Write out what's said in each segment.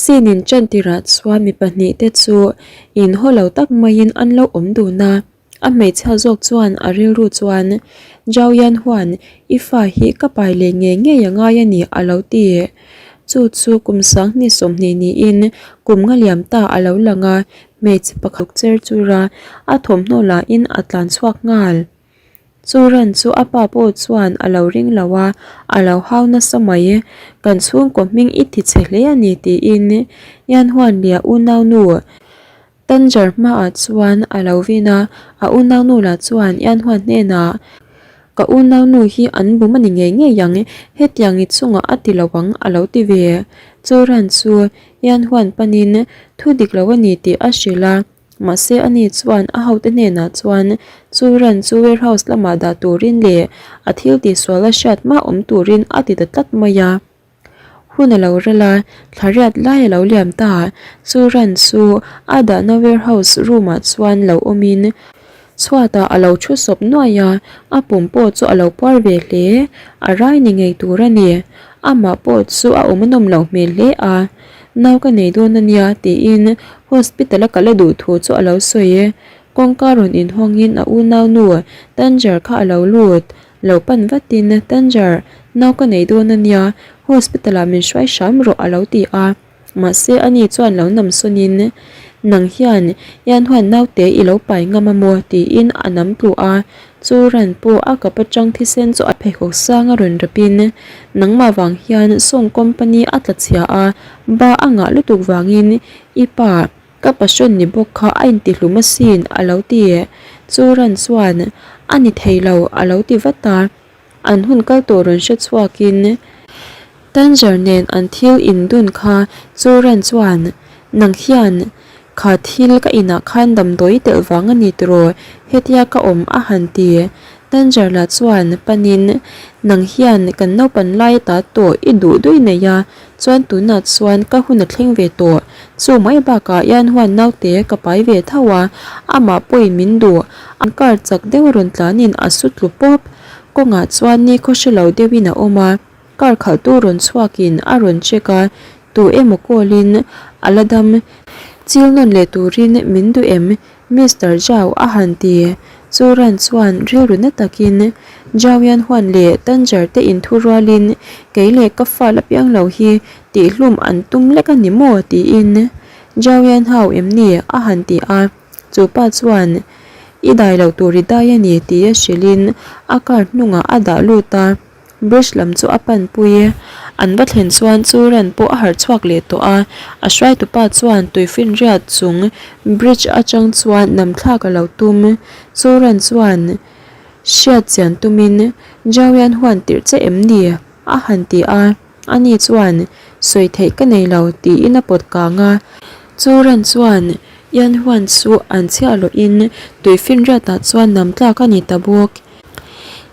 Scene in ṭan tirah chuan mi pahnihte chu inhaw lo tak maiin an lo awm dun a. A hmeichhia zawk chuan a rilru chuan, Zhao Yan huan i fa hi ka pai leh ngei ngei a ngai a ni a lo ti. Chu chu kum sanghnih 20 niin kum nga liam ta a lo lang a, hmeichhe pakhat cher chur a, a thawmhnaw lahin a tlan chhuak nghal. Chu ran chu a pa pawh chuan a lo ring lo a, a lo hau nasa mai. Kan chhungkaw hming i ti chhe hle a ni tiin Yan Huan lia unaunu Tanger hmaah chuan a lo vin a, a unaunu lah chuan Yan Huan hnenah, Ka unaunu hi an bum a ni ngei ngei ang, hetiang i chungah a ti lo ang a lo ti ve. Chu ran chu Yan Huan panin thu dik lo a ni tih a hrilh a. Mahse ani chuan a hote hnenah chuan chu ran chu warehouse lamah dah turin leh a thil tihsual a hriat hma awm turin a ti ta tlat mai a. Hun a lo ral a, thla riat lai a lo liam ta. Chu ran chu a dahna warehouse room ah chuan lo awmin chhuatah a lo thu sawp nuaih a, a pum pawh chu a lo puar ve hle. A rai ni ngei tur a ni. Amah pawh chu a awm a nawm loh hmel hle a. Nau ka nei dawn a nia tiin hospital a kal a duh thu chu a lo sawi e. Kawngka rawn inhawngin a unaunu Tanger kha a lo lut. Lo pan vatin Tanger, nau ka nei dawn a nia, hospital ah min hruai hram rawh a lo ti a. Mahse ani chuan lo nam sawnin, Nang hian Yan huan naute i lo pai ngam a maw? tiin a nam tlu a. Chu ran pawh a kap atang thisen chu a pheikhawk sang a rawn rapin, Nangmah vang hian Song Company a tla chhia a, ba a ngah lutuk vangin i pa ka passion ni bawk kha a intihlum asin a lo ti. Chu ran chuan, A ni thei lo a lo ti vat a. An hun kal tawh rawn hre chhuakin Tanger nen an thil indun kha Churan chuan, Nang hian kha thil ka inah khan damdawi telh vang a ni tiraw hetia ka awm a han ti. Tanger lah chuan panin, Nang hian kan naupan lai ta tawh i duh dui nei a, chuan tunah chuan ka hun a thleng ve tawh. Chu mai bakah Yan huan naute ka pai ve tho a, amah pawhin min duh. An car chak deuh a rawn tlanin a su tlu pawp. Kawngah chuan ni khaw hre lo deuhin a awm a, car khalhtu rawn chhuakin a rawn check a, tu emaw call in a la dam chil nawn leh turin min duh em Mister Zhao a han ti. Chu ran chuan rilru na takin Zhao Yan Huan leh Tanger te inthu rualin kei leh ka fa la piang lo hi tihhlum an tum lek a ni maw tiin Zhao Yan Hao em ni a han ti a. Chu pa chuan I dai loh tur i dai a ni tih a hrilhin a car hnungah a dah lut a, bridge lam chu a panpui. An va thlen chuan chu ran pawh a harh chhuak leh tawh a, a hruaitupa chuan tuifinriat chung bridge atang chuan nam thlak a lo tum. Chu ran chuan hriat chian tumin Jawian huan tirh che em ni? a han ti a. Ani chuan, Sawi theih ka nei lo, tiin a pawt kang a. Chu ran chuan Yan Huan chu an chhiah lawhin tuifinriatah chuan nam tlak a ni ta bawk.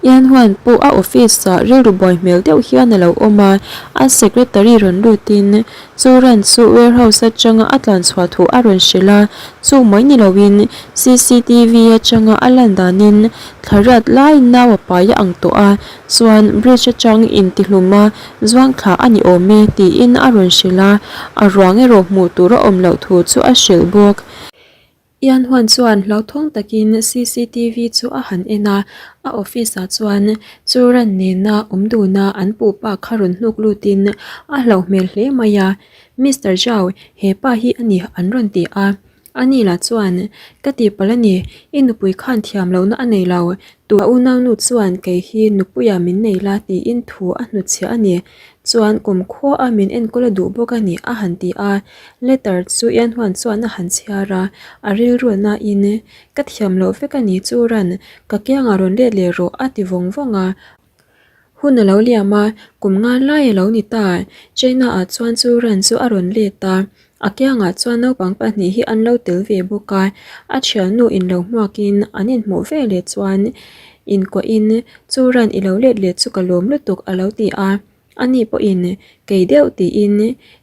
Yan Huan pawh a office-ah rilru buai hmel deuh hian a lo awm a, a secretary rawn lutin chu ran chu warehouse atanga a tlan chhuah thu a rawn hrilh a, chu mai ni loin cctv atanga a lan danin thlariat lai nau a pai a ang tawh a, Chuan bridge atang intihlum a zuang thla a ni awm e tiin a rawn hrilh a, a ruang erawh hmuh tur a awm loh thu chu a hrilh bawk. Ian Huan chuan hlauthawng takin cctv chu a han en a, a office ah chuan chu ran nena awm duna an puh pa kha rawn hnuk lutin a hlauh hmel hle mai a, Mister Zhao, he pa hi a ni an rawn ti a. Ani lah chuan, Ka tihpalh a ni, i nupui khan thiam lohna a nei lo, tu a unaunu chuan kei hi nupuia min nei la tiin thu a hnutchhiah a ni. Chuan kum khuaa min enkawl a duh bawk a ni a han ti a. Letter chu Ianhuan chuan a han chhiar a, a rilru nain, Ka thiam loh vek a ni chu ran, ka kiangah rawn let leh rawh a ti vawng vawng a. Hun a lo liam a, kum nga lai a lo ni ta. China ah chuan chu ran chu a rawn let a, a kiangah chuan naupang pahnih hi an lo tel ve bawk a. A thiannu in lo hmuakin an inhmuh ve leh chuan inkuahin chu ran i lo let leh chu ka lawm lutuk a lo ti a. Ani pawhin kei deuh tiin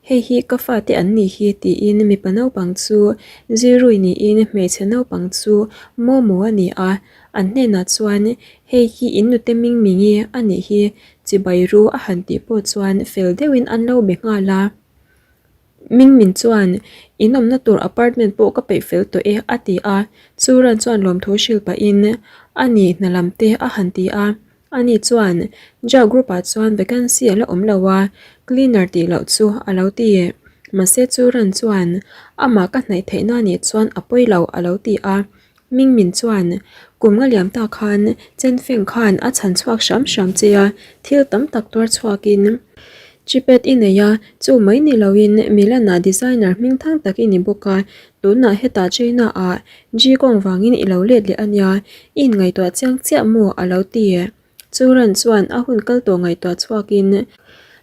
hei hi ka fate an nih hi tiin mipa naupang chu Zirui niin hmeichhe naupang chu Momo a ni a. An hnenah chuan Hei hi in nute ming mingi a nih hi, chibai ru a han tih pawh chuan fel deuhin an lo be nghal a. Mingmin chuan, In awmna tur apartment pawh ka peih fel tawh e, a ti a. Churan chuan lawmthu hrilh pahin, A ni, hna lam te a han ti a. Ani chuan, Jao group ah chuan vacancy a la awm lo a, cleaner tih loh chu a lo ti. Mahse Churan chuan, Amah ka hnaih theihna nih chuan a pawi lo, a lo ti a. Mingmin chuan, Kum nga liam ta khan Chenfeng khan a chhan chhuak hram hram che a, thil tam tak tuar chhuakin Chipet i nei a, chu mai ni loin Milan-ah designer hming thang tak i ni bawk a, tunah hetah China-ah Jikong vangin i lo let leh a nia, i inngaihtuah chiang chiah maw? a lo ti. Churan chuan a hun kal tawh ngaihtuah chhuakin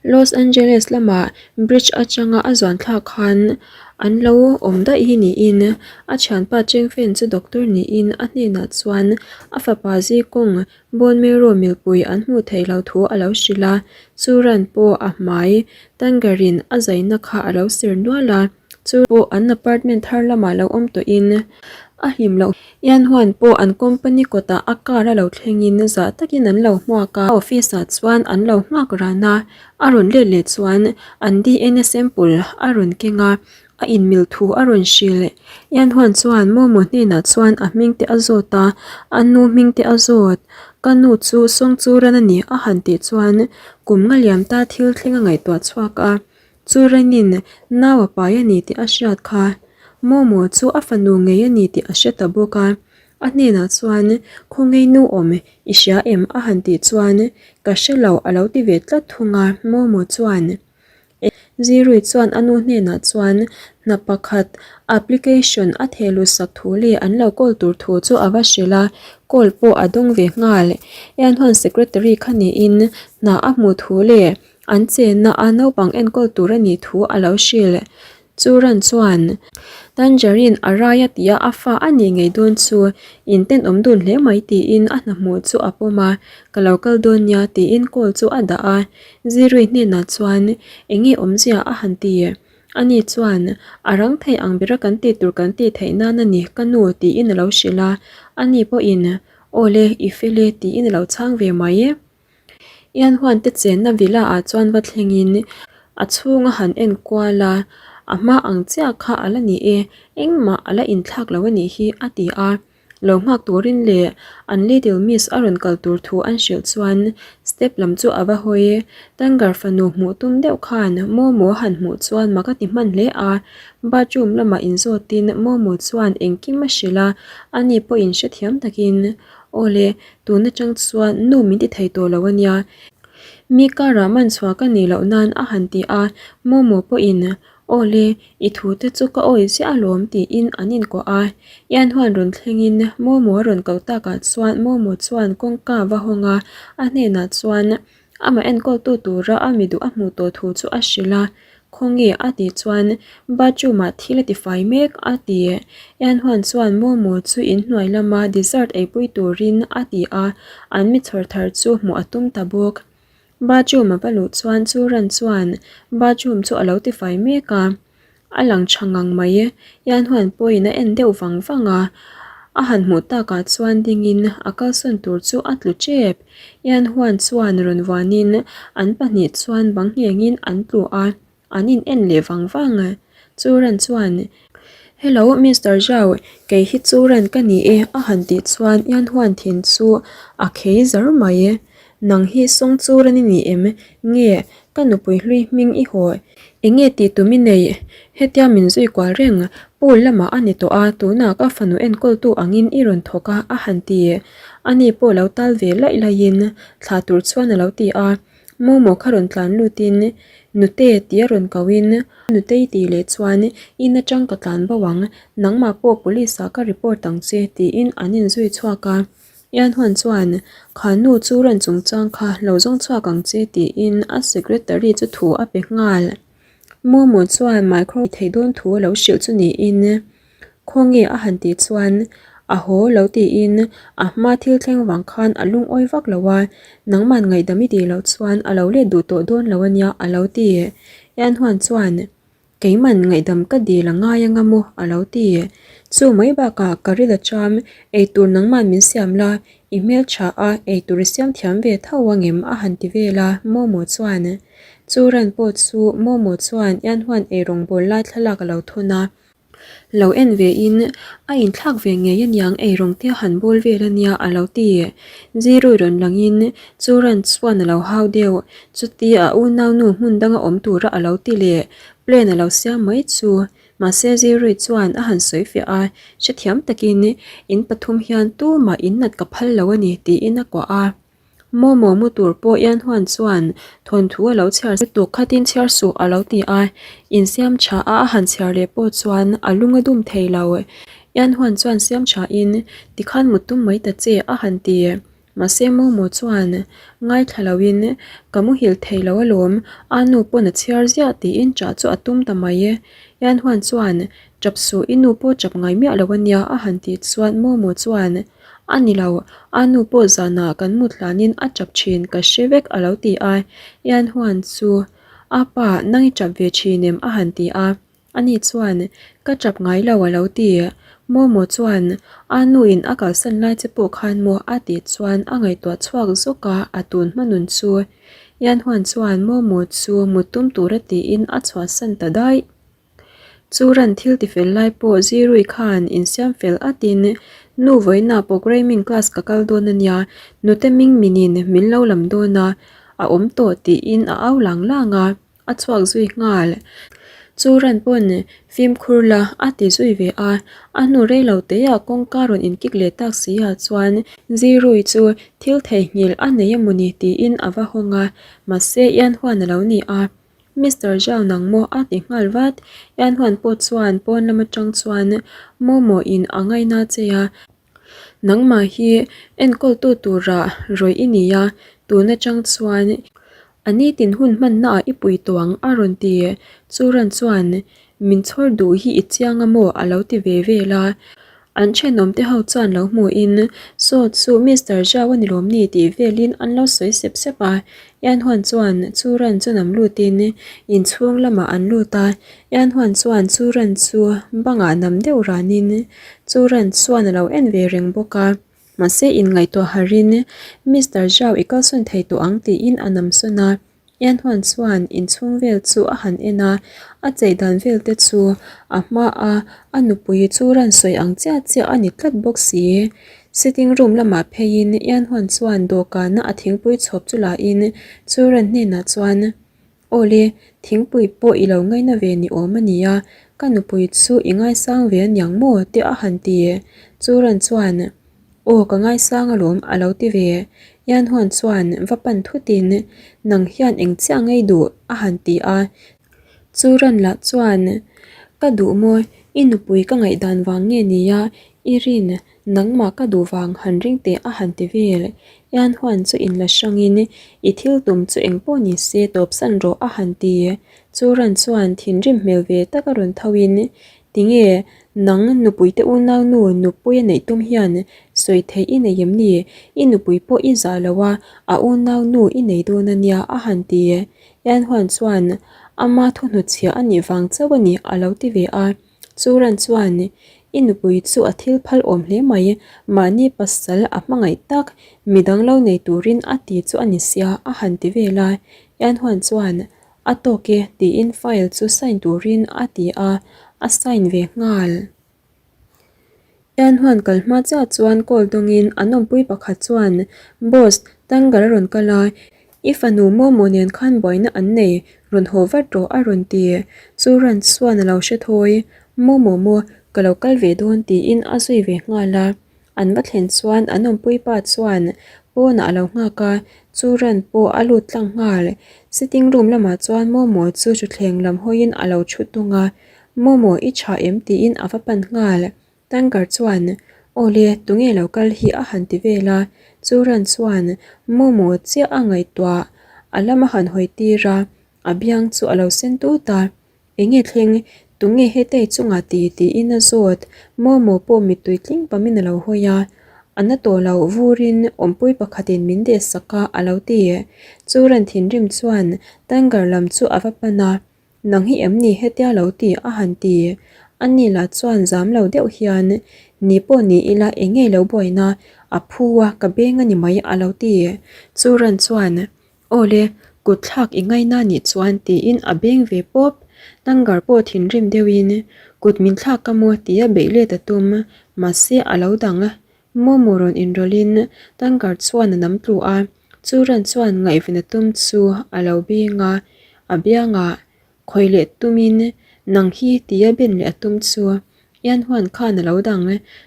Los Angeles lamah bridge atanga a zuan thlak khan an lo awm daih hi niin a thianpa Chengfen chu doctor niin a hnenah chuan a fapa Zikong bone marrow milpui an hmuh theih loh thu a lo hrilh a, Churan pawh a hmai Tangerine a zaina kha a lo ser nual a. Chu pawh an apartment thar lamah lo awm tawhin a hlim loh. Ian Huan pawh an company kawtah a car a lo thlengin zah takin an lo hmuak a, office ah chuan an lo nghak ran a, a rawn let leh chuan an DNA sample a rawn keng a, a inmil thu a rawn hrilh. Ian Huan chuan Momo hnenah chuan a hming te a zawt a, a nu hming te a zawt. Ka nu chu Sawngchuran a ni a han tih chuan kum nga liam ta thil thleng a ngaihtuah chhuak a. Chu Renin nau a pai a ni tih a hriat kha Momo chu a fanu ngei a ni tih a hre ta bawk a. A hnenah chuan, Khawngaih nu awm, i hria em? a han tih chuan, Ka hre lo a lo ti ve tlat thung a. Momo chuan, Zirui chuan a nu hnenah chuan hna pakhat application a theh luh sak thu leh an lo call tur thu chu a va hrilh a, call pawh a dawng ve nghal. Ianhuan secretary kha niin hna a hmuh thu leh An chenna a naupang enkawl tur a nih thu a lo hrilh. Churan chuan, Tangerine a rai a tia a fa a nih ngei dawn chu in tenawm dun hle mai tiin a hna hmuh chu a pawm a, ka lo kal dawn nia tiin call chu a dah a. Zirui hnenah chuan, Enge awmzia a han ti? Ani chuan, A rang thei ang bera kan tih tur kan tih theih nan a ni ka nu tiin a lo hrilh a. Ani pawhin, Awle, i fel e tiin a lo chhang ve mai. Ian huan te chenna villa ah chuan va thlengin a chhung a han en kual a, a hma ang chiah kha a la ni e, engmah a la inthlak lo a nih hi a ti a. Lo nghak turin leh an little miss a rawn kal tur thu an hrilh chuan step lam chu a va hawi. Tangar fanu hmuh tum deuh khan Momo a han hmuh chuan mak a ti hman hle a, bathroom lamah inzawtin Momo chuan engkim a hrilh a, ani pawhin hrethiam takin Awle, tun atang chuan nu min ti thei tawh lo a nia. Mi karah man chhuah ka nih loh nan a han ti a, Momo pawhin Awle, i thu te chu ka awi ziah alawm tiin an inkuah a. Ian huan rawn thlengin Momo a rawn koh takah chuan Momo chuan kawngka a va hawng a, a hnenah chuan Amah enkawltu tura a mi duh a hmuh tawh thu chu a hrilh a, Khawnge a tih chuan bathroom ah thil a ti fai mek a ti. Ianhuan chuan Momo chu inhnuai lama dessert eipui turin a ti a, an mi chhawr thar chu hmuh a tum ta bawk. Bathroom a va luh chuan Churan chuan bathroom chu a lo ti fai mek a. A lang tha ngang mai e. Ian huan pawhin a en deuh vang vang a, a han hmuh takah chuan dingin a kalsawn tur chu a tlu tep. Ian huan chuan rawn vuanin an pahnih chuan bang nghengin an tlu a, an in en leh vang vang. Churan chuan, Hello Mister Zhao, kei hi Churan ka ni e a han tih chuan Ian huan thin chu a khei zar mai e. Nang hi Song Churan i ni em? Nge, ka nupui hlui hming i haw? Enge tih tum i nei? Hetia min zui kual reng, pool lamah a ni tawh a, tunah ka fanu enkawltu angin i rawn thawk a, a han ti. Ani pawh lo tal ve laih laihin thlah tur chuan a lo ti a. Momo kha rawn tlan lutin, Nute tia rawn kohin, Nutei tih leh chuan in atang ka tlan bo ang, nangmah pawh police ah ka report ang che tiin an inzui chhuak a. Ian huan chuan, Kha nu chu rawn chungchang kha lo zawng chhuak ang che tiin a secretary chu thu a pe nghal. Momo chuan micro theih dawn thu a lo hrilh chu niin, Khawnge a han tih chuan a haw lo tiin a hma thil thleng vang khan a lungawi vak lo a, nangman ngaihdam i tih loh chuan a lo let duh tawh dawn lo a nia a lo ti. Ian huan chuan, Keiman ngaihdam ka dil a ngai anga maw? a lo ti. Chu mai bakah ka ril a cham, eitur nangman min siam la, i hmeltha a, eitur i siam thiam ve tho angem? a han ti vel a, Momo chuan. Chu ran pawh chu Momo chuan Yanhuan eirawngbawl lai thlalak a lo thun a. Lo en ve in a inthlak ve ngei aniang eirawng te a han bawl vel ania a lo ti. Zirui rawn lang in chu ran chuan a lo hau deuh. Chuti a unaunu hmun danga awm tura a lo ti leh plan a lo siam mai chu. Mahse Zirui chuan a han sawi fiah a, hrethiam takin in pathum hian tumah in nat ka phal lo a ni tiin a kuah a. Momo mu tur pawh Yanhuan chuan thawnthu a lo chhiar tuk khatin chhiar suh a lo ti a, insiam tha a a han chhiar leh pawh chuan a lung a dum thei lo. Yanhuan chuan siam tha in tikhan mut tum mai ta che a han ti. Mahse Momo chuan ngaithla lo in ka muhil thei lo alawm, a nu pawn a chhiar ziah tiin chah chu a tum ta mai. Yanhuan chuan tap suh i nu pawh tap ngai miah lo ania a han tih chuan Momo chuan A ni lo, a nu pawh zanah kan mut hlanin a tap thin ka hre vek a lo ti a, Ian Huan chu a pa nang i tap ve thin em a han ti a, ani chuan ka tap ngai lo a lo ti. Momo chuan a nu in a kalsan lai che pawh khan maw a tih chuan a ngaihtuah chhuak zawk a, a tun hma nun chu. Ian Huan chuan Momo chu mut tum tura tiin a chhuahsan ta daih. Chu ran thil tifel lai pawh Zirui khan insiam fel atin nu vawiinah programming class ka kal dawn ania, nute ming minin min lo lam dawn a, a awm tawh tiin a au lang lang a, a chhuak zui nghal. Chu ran pawn fimkhur la a ti zui ve a, a hnu rei lo teiah kawngka rawn inkik leh tak si ah chuan Zirui chu thil theihnghilh a nei emawni tiin a va hawng a, mahse Ian huan a lo ni a. Mister Zhao nang maw a ti nghal vat. Yan Huan pawh chuan pawn lam atang chuan Momo in a ngaina che a, nangmah hi enkawltu tura rawih i ni a, tun atang chuan a nitin hun hmanna ah i pui tawh ang a rawn ti. Chu ran chuan min chhawr duh hi i chiang a maw a lo ti ve vel a. An thenawm te ho chuan lo hmuhin, Saw chu Mister Zhao a ni lawm ni tih velin an lo sawi sep sep a. Yan Huan chuan chu ran chu nam lutin inchhung lamah an lut a. Yan Huan chuan chu ran chu bangah nam deuh ranin chu ran chuan a lo en ve reng bawk a. Mahse inngaihtuah harin Mister Zhao i kalsawn thei tawh ang tiin a nam sawn a. Ian Huan chuan inchhung vel chu a han en a, a chei dan vel te chu a hma a a nupui chu ran sawi ang chiah chiah a ni tlat bawk si. Sitting room lamah pheiin Ian Huan chuan dawhkana a thingpui chhawp chu la in chu ran hnenah chuan, Awle, thingpui pawh i lo ngaina ve ni awm a nia, ka nupui chu i ngaisang ve aniang maw? te a han ti. Chu ran chuan, Aw ka ngaisang alawm a lo ti ve. Yan Huan chuan va pan thutin nang hian eng chiah ngei duh a han ti a. Chu ran lah chuan ka duh maw i nupui ka ngaihdan vang nge nia i rin nangmah ka duh vang han ring teh a han ti vel. Yan Huan chu inla hrangin i thil tum chu eng pawh ni se tawpsan rawh a han ti. Chu ran chuan thinrim hmel ve tak a rawn tho in Tinge, nang nupui te unau nu nupui a neih tum hian sawi theih i nei em ni? I nupui pawh i zah lo a, a unau nu i nei dawn a nia a han ti. Yan Huan chuan ama thuhnutchhiah a nih vang chauh a ni a lo ti ve a. Chu ran chuan i nupui chu a thil phal awm hle mai, mahni pasal a hmangaih tak midang lo nei turin a ti chu a ni sia a han ti vel a. Yan Huan chuan A tawk e tiin file chu sign turin a ti a, a sign ve nghal. Ian huan kal hma chiah chuan call dawngin an awmpui pakhat chuan, Boss, Tangal a rawn kal a, i fanu Momo nen khan buaina an nei, rawn haw vat rawh a rawn ti. Chu ran chuan a lo hre thawi, Momo maw, ka lo kal ve dawn tiin a zui ve nghal a. An va thlen chuan an awmpui pa chuan pawnah a lo nghak a, chu ran pawh a lut tlang nghal. Sitting room lamah chuan Momo chu thutthleng lam hawiin a lo thu tung a, Momo i tha em tiin a va pan nghal. Tanker chuan, Awle, tunge lo kal hi a han ti vel a, chu ran chuan Momo chiah a ngaihtuah a lam a han hawi tir a, a biang chu a lo sen tut a. Enge thleng, tunge hetei chungah ti tiin a zawt, Momo pawh mittui tling pamin a lo hawi a, a na tawh lo vurin awmpui pakhatin min deh sak a a lo ti. Chu ran thinrim chuan Tangar lam chu a va pan a, Nang hi em ni hetia lo ti a han ti. Ani lah chuan zam lo deuh hian, Ni pawh ni ila enge lo buaina, a phu a ka beng a ni mai a lo ti. Chu ran chuan Awle, Kut thlak i ngaina nih chuan tiin a beng ve pawp. Tangar pawh thinrim deuhin kut min thlak ka maw tia beih let a tum, mahse a lo dang. Momo rawn inrawlhin Tangar chuan a nam tlu a, chu ran chuan ngaihven a tum chu a lo beng a, a biangah Khawi leh tumin nang hi tia ben leh a tum chu Ian huan khan a lo dang.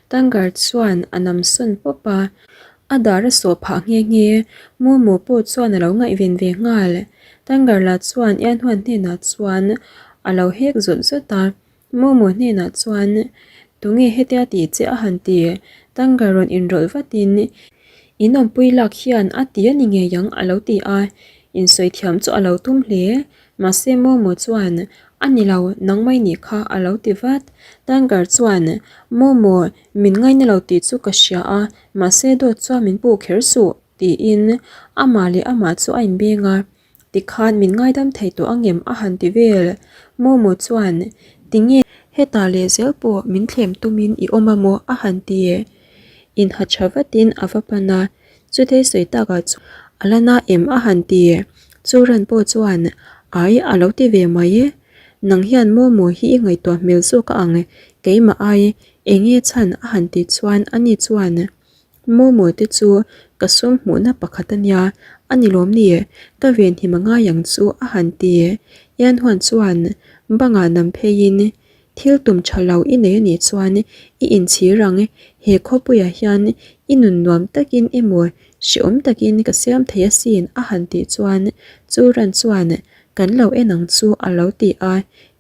Tangar chuan a nam sawn pawp a, a dar a sawh phah nghe nghe. Momo pawh chuan a lo ngaihven ve nghal. Tangar lah chuan Ian huan hnenah chuan a lo hek zawt zawt a. Momo hnenah chuan Tunge hetia tih che a han ti? Tangar rawn inrawlh vatin In awmpui lak hian a ti a ni ngei ang a lo ti a, insawi thiam chu a lo tum hle. Mahse Momo chuan, A ni lo, nangmah i nih kha a lo ti vat. Tangar chuan, Momo, min ngaina lo tih chu ka hria a, mahse dawt chuan min puh kher suh, tiin amah leh amah chu a inbeng a. Tikhan min ngaidam thei tawh angem a han ti vel. Momo chuan, Tinge hetah leh zel pawh min thlem tumin i awm a maw? a han ti. Inha tha vatin a va pan a, Chutei sawi takah chuan a la na em a han ti. Chu ran pawh chuan, Ai, a lo ti ve mai. Nang hian Momo hi i ngaihtuah hmel zawk a ang, keimah ai, enge chhan a han ti chuan ani chuan, Momo te chu ka sum hmuhna pakhat a nia, a ni lawm ni? Ka venhim a ngai ang chu a han ti. Ian Huan chuan bangah nam pheiin Thil tum tha lo i nei a nih chuan i inchhir ang, he khawpuiah hian i nun nuam takin emaw hrehawm takin ka siam thei asin a han tih chuan chu ran chuan kan lo en ang chu a lo ti a,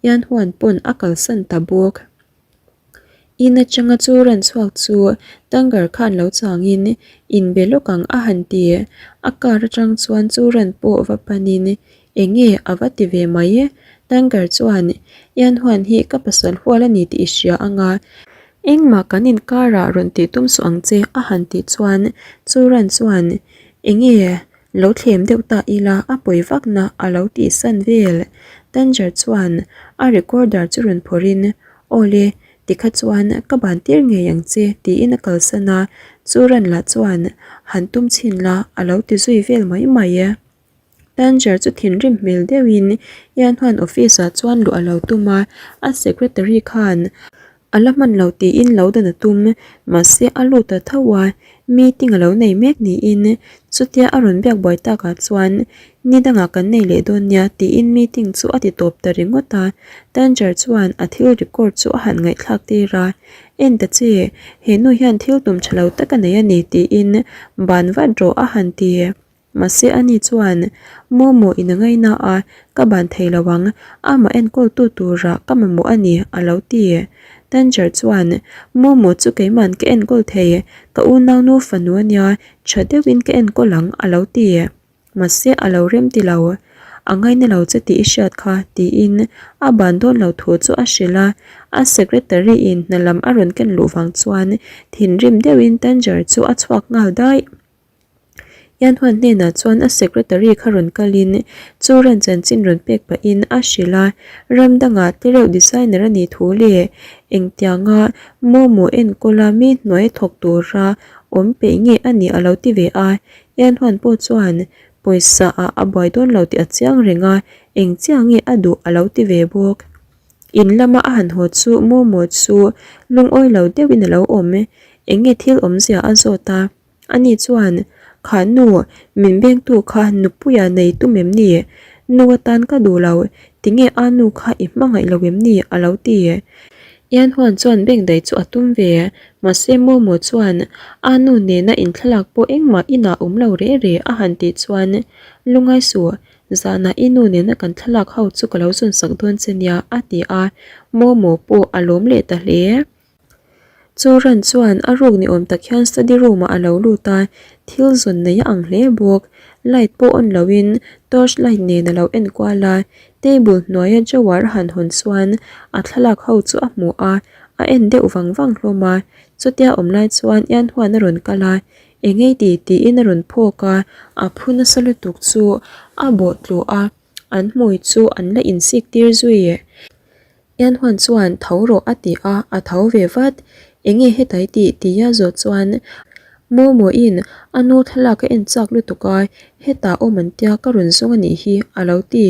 Ian Huan pawn a kalsan ta bawk. In atanga chu ran chhuak chu Tangar khan lo changin inbe lawk ang a han ti, a car atang chuan chu ran pawh va panin Enge a va ti ve mai? Tanker chuan, Ian huan hi ka pasal hual a ni tih i hria ang a, engmah kan inkarah rawn tih tum suh ang che a han tih chuan Churan chuan, Enge lo thlem deuh ta ila a pawi vakna a lo tih san vel. Tanger chuan a recorder chu rawn phawrhin, Awle, tikha chuan ka ban tir ngei ang che tiin a kalsan a, Churan lah chuan, Han tum chhin la a lo ti zui vel mai mai. Tanger chu thinrim hmel deuhin Ian huan office ah chuan luh a lo tum a, a secretary khan a la hman lo tiin lo dan a tum, mahse a lut ta tho a, meeting a lo nei mek niin chutia a rawn biak buai takah chuan ni dangah kan nei leh dawn nia tiin meeting chu a ti tawp ta ringawt a, Tanger chuan a thil record chu a han ngaihthlak tir a, En ta che, he nu hian thil tum tha lo tak a nei a ni tiin ban vat rawh a han ti. Mahse ani chuan, Momo in a ngaina a, ka ban thei lo ang, amah enkawltu tura ka mamawh a ni, a lo ti. Tanger chuan, Momo chu keiman ka enkawl thei, ka unaunu fanu a nia, tha deuhin ka enkawl ang, a lo ti. Mahse a lo rem ti lo, A ngaina lo che tih i hriat kha, tiin a ban dawn lo thu chu a hrilh a. A secretary in hna lam a rawn ken luh vang chuan thinrim deuhin Tanger chu a chhuak nghal daih. Ian huan hnenah chuan a secretary kha rawn kalin chu ran chanchin rawn pek pahin a hrilh a, ram dangah te reuh designer a nih thu leh engtianga momo enkawla mi hnuai thawk tura awm peih nge a nih a lo ti ve a. Ian huan pawh chuan pawisa ah a buai dawn lo tih a chiang reng a, engchiah nge a duh a lo ti ve bawk. In lama a han haw chu momo chu lungawi lo deuhin a lo awm, enge thil awmzia a zawt a. Ani chuan, Kha nu, min bengtu kha nupuia nei tum em ni? Nu atan ka duh lo, tinge a nu kha i hmangaih lo em ni? a lo ti. Ian Huan chuan bengdaih chu a tum ve, mahse Momo chuan, A nu nena inthlalak pawh engmah inah awm lo reh reh a han tih chuan, Lungai suh, zanah i nu nena kan thlalak ho chu ka lo zawnsak dawn che nia, a ti a, Momo pawh a lawm leh ta hle. Chu ran chuan a ruk ni awm tak hian study room ah a lo lut a, thil zawn nei a ang hle bawk. Light pawh on loin torch light nen a lo en kual a, table hnuaia drawer a han hawn chuan a thlalak ho chu a hmu a, a en deuh vang vang hlawm a. Chutia awm lai chuan Ian huan a rawn kal a, Engei ti tiin a rawn phawk a, a phu nasa lutuk chu a bawh tluh a, an hmui chu an la insik tir zui. Ian huan chuan tho rawh a ti a, a tho ve vat. Enge hetai tih? tia zawh chuan Momo-in a nu thlalak a en chak lutuk a, hetah awm an tia ka rawn zawng a nih hi a lo ti.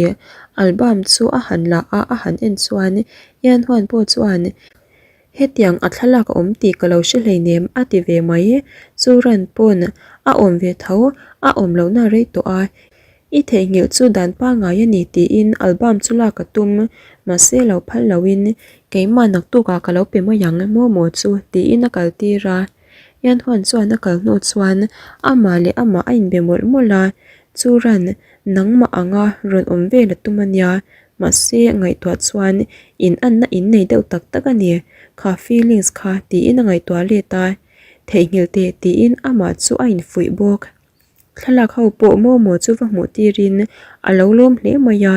Album chu a han la a, a han en chuan Ian Huan pawh chuan Hetiang a thlalak a awm tih ka lo hre hleinem a ti ve mai. Chu ran pawn a awm ve tho, a awm lohna rei tawh a. I theihnghilh chu dan pangngai a ni tiin album chu lak a tum, mahse lo phal loin keimah naktukah ka lo pe mai ang maw maw chu tiin a kal tir a. Ian Huan chuan a kal hnu chuan amah leh amah a inbe mawlh mawlh a, Chu ran nangmah anga rawn awm vel a tum a nia, mahse ngaihtuah chuan in anna in nei deuh tak tak a ni, kha feelings kha tiin a ngaihtuah let a, theihnghilh teh tiin amah chu a infuih bawk. Thlalak ho pawh Momo chu va hmuh tirin a lo lawm hle mai a,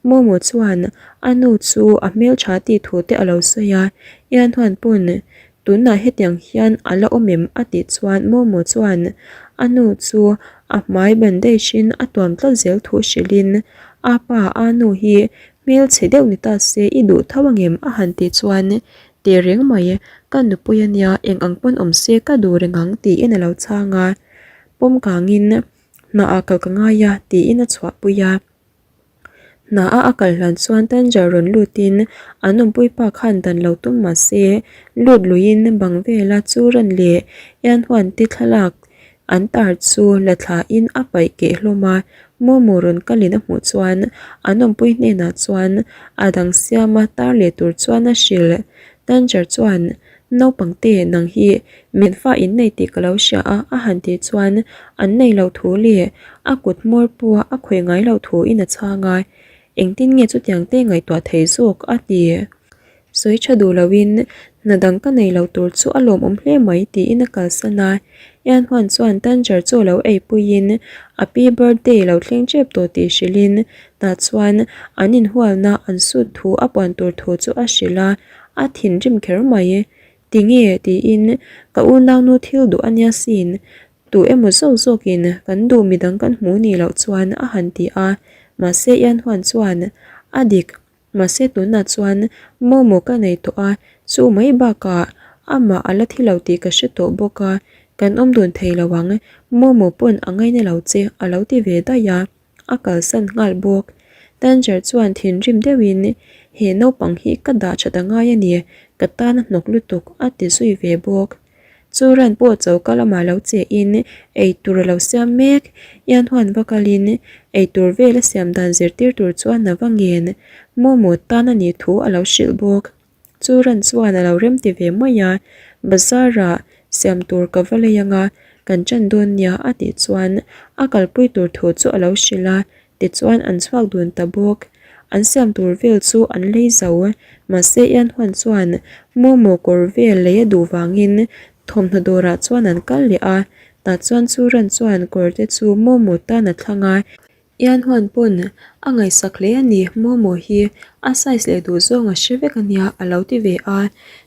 Momo chuan a nu chu a hmeltha tih thu te a lo sawi a, Ian huan pawn tunah hetiang hian a la awm em a tih chuan Momo chuan a nu chu a hmai bandage in a tuam tlat zel thu hrilhin a pa a nu hi hmelchhe deuh ni ta se i duh tho angem a han tih chuan teh reng mai ka nupui ania eng ang pawn awm se ka duh reng ang tiin a lo chhang a. Pawm kangin hna ah kal ka ngai a tiin a chhuahpui a. Hna a a kal hlan chuan Tanger rawn lutin an awmpui pa khan dan lo tum mah se lut luiin bang vela chu ran leh Ianhuan te thlalak an tar chu la thlain a paih keh hlawm a. Momo rawn kalin a hmuh chuan an awmpui hnenah chuan a dang siama tar leh tur chuan a hrilh. Tanger chuan Naupang te nang hi min fa in nei tih ka lo hria a, a han tih chuan an nei loh thu leh a kut hmawr pawh a khawih ngai loh thu in a chhang a, engtin nge chutiang te ngaihtuah thei zawk a ti. Sawi tha duh loin hna dang ka nei lo tur chu a lawmawm hle mai tiin a kalsan a, Ian Huan chuan Tanger chu a lo eipuiin a pi birthday lo thleng tep tawh tih hrilhin tah chuan an inhualna an sut thu a puan tur thu chu a hrilh a, A thinrim kher mai. Tinge? tiin ka unaunu thil duh a nia sin. Tu emaw zawk zawkin kan duh midang kan hmu nih loh chuan a han ti a. Mahse Ian Huan chuan a dik. Mahse tunah chuan momo ka nei tawh a, chu mai bakah amah a la thi lo tih ka hre tawh bawk a, kan awm dun thei lo ang. Momo pawn a ngaina lo che a lo ti ve daih a. A kalsan nghal bawk. Tanger chuan thinrim deuhin, He naupang hi ka dah that a ngai a ni, ka tan a hnawk lutuk, a ti zui ve bawk. Chu ran pawh choka lamah lo chehin eitur a lo siam mek. Ian huan va kalin eitur vel a siam dan zirtir tur chuan a va ngen. Momo tan a nih thu a lo hrilh bawk. Chu ran chuan a lo rem ti ve mai a, Bazar-ah siam tur ka va lei anga kan ṭan dawn nia a tih chuan a kalpui tur thu chu a lo hrilh a, tichuan an chhuak dun ta bawk. An siam tur vel chu an lei zo, mahse Ian Huan chuan momo kawr vel lei a duh vangin thawmhnaw dawrah chuan an kal leh a, tah chuan chu ran chuan kawr te chu momo tan a thlang a, Ian huan pawn a ngaihsak hle a ni, Momo hi a size leh duh zawng a hre vek a nia a lo ti ve a.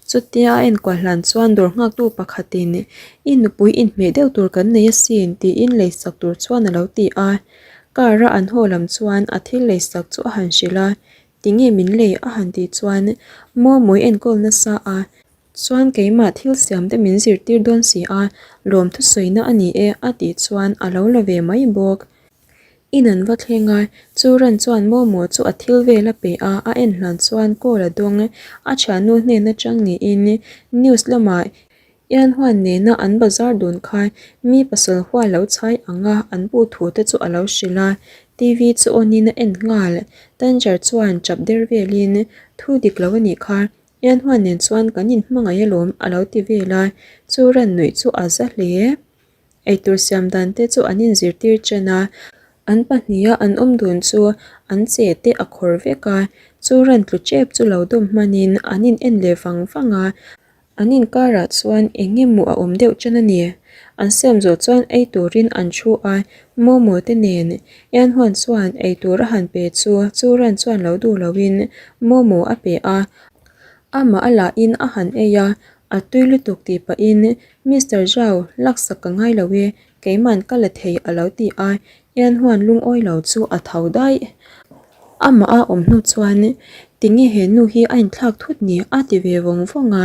Chutia a enkuah hlan chuan dawr nghaktu pakhatin I nupui inhmeh deuh tur kan nei asin tiin leisak tur chuan a lo ti a. Car a an haw lam chuan a thil leisak chu a han hrilh a, Tinge min lei a han tih chuan Momo i enkawl nasa a, Chuan keimah thil siam te min zirtir dawn si a, lawmthu sawina a ni e a tih chuan a lo la ve mai bawk. In an va thleng a, chu ran chuan Momo chu a thil vel a pe a, a en hlan chuan call a dawng. A thiannu hnen atang niin news lamah Ian Huan nena an bazar dun kha mi pasal hua lo chhai ang a, an bu thu te chu a lo hrilh a. TV chu on in a en nghal. Tanger chuan chap der velin thu dik lo a nih kha, Ian Huan nen chuan kan inhmangaih alawm a lo ti vel a, chu ran nuih chu a za hle. Eitur siam dan te chu an inzirtir chen a, an pahniha an awm dun chu an che te a khawr vek a, chu ran tlu tep chu lo dawm hmanin an in en leh vang vang a, an inkarah chuan eng emaw a awm deuh chen a ni. An siam zawh chuan ei turin an thu a, Momo te nen Ian Huan chuan eitur a han pe chu chu ran chuan lo duh loin Momo a pe a, amah a lahin a han ei a, a tui lutuk tih pahin Mister Zhao, laksak ka ngai lo e, keiman ka la thei a lo ti a, Ian Huan lungawi lo chu a tho daih. Amah a awm hnu chuan Tinge he nu hi a inthlak thut ni a ti ve vawng vawng a.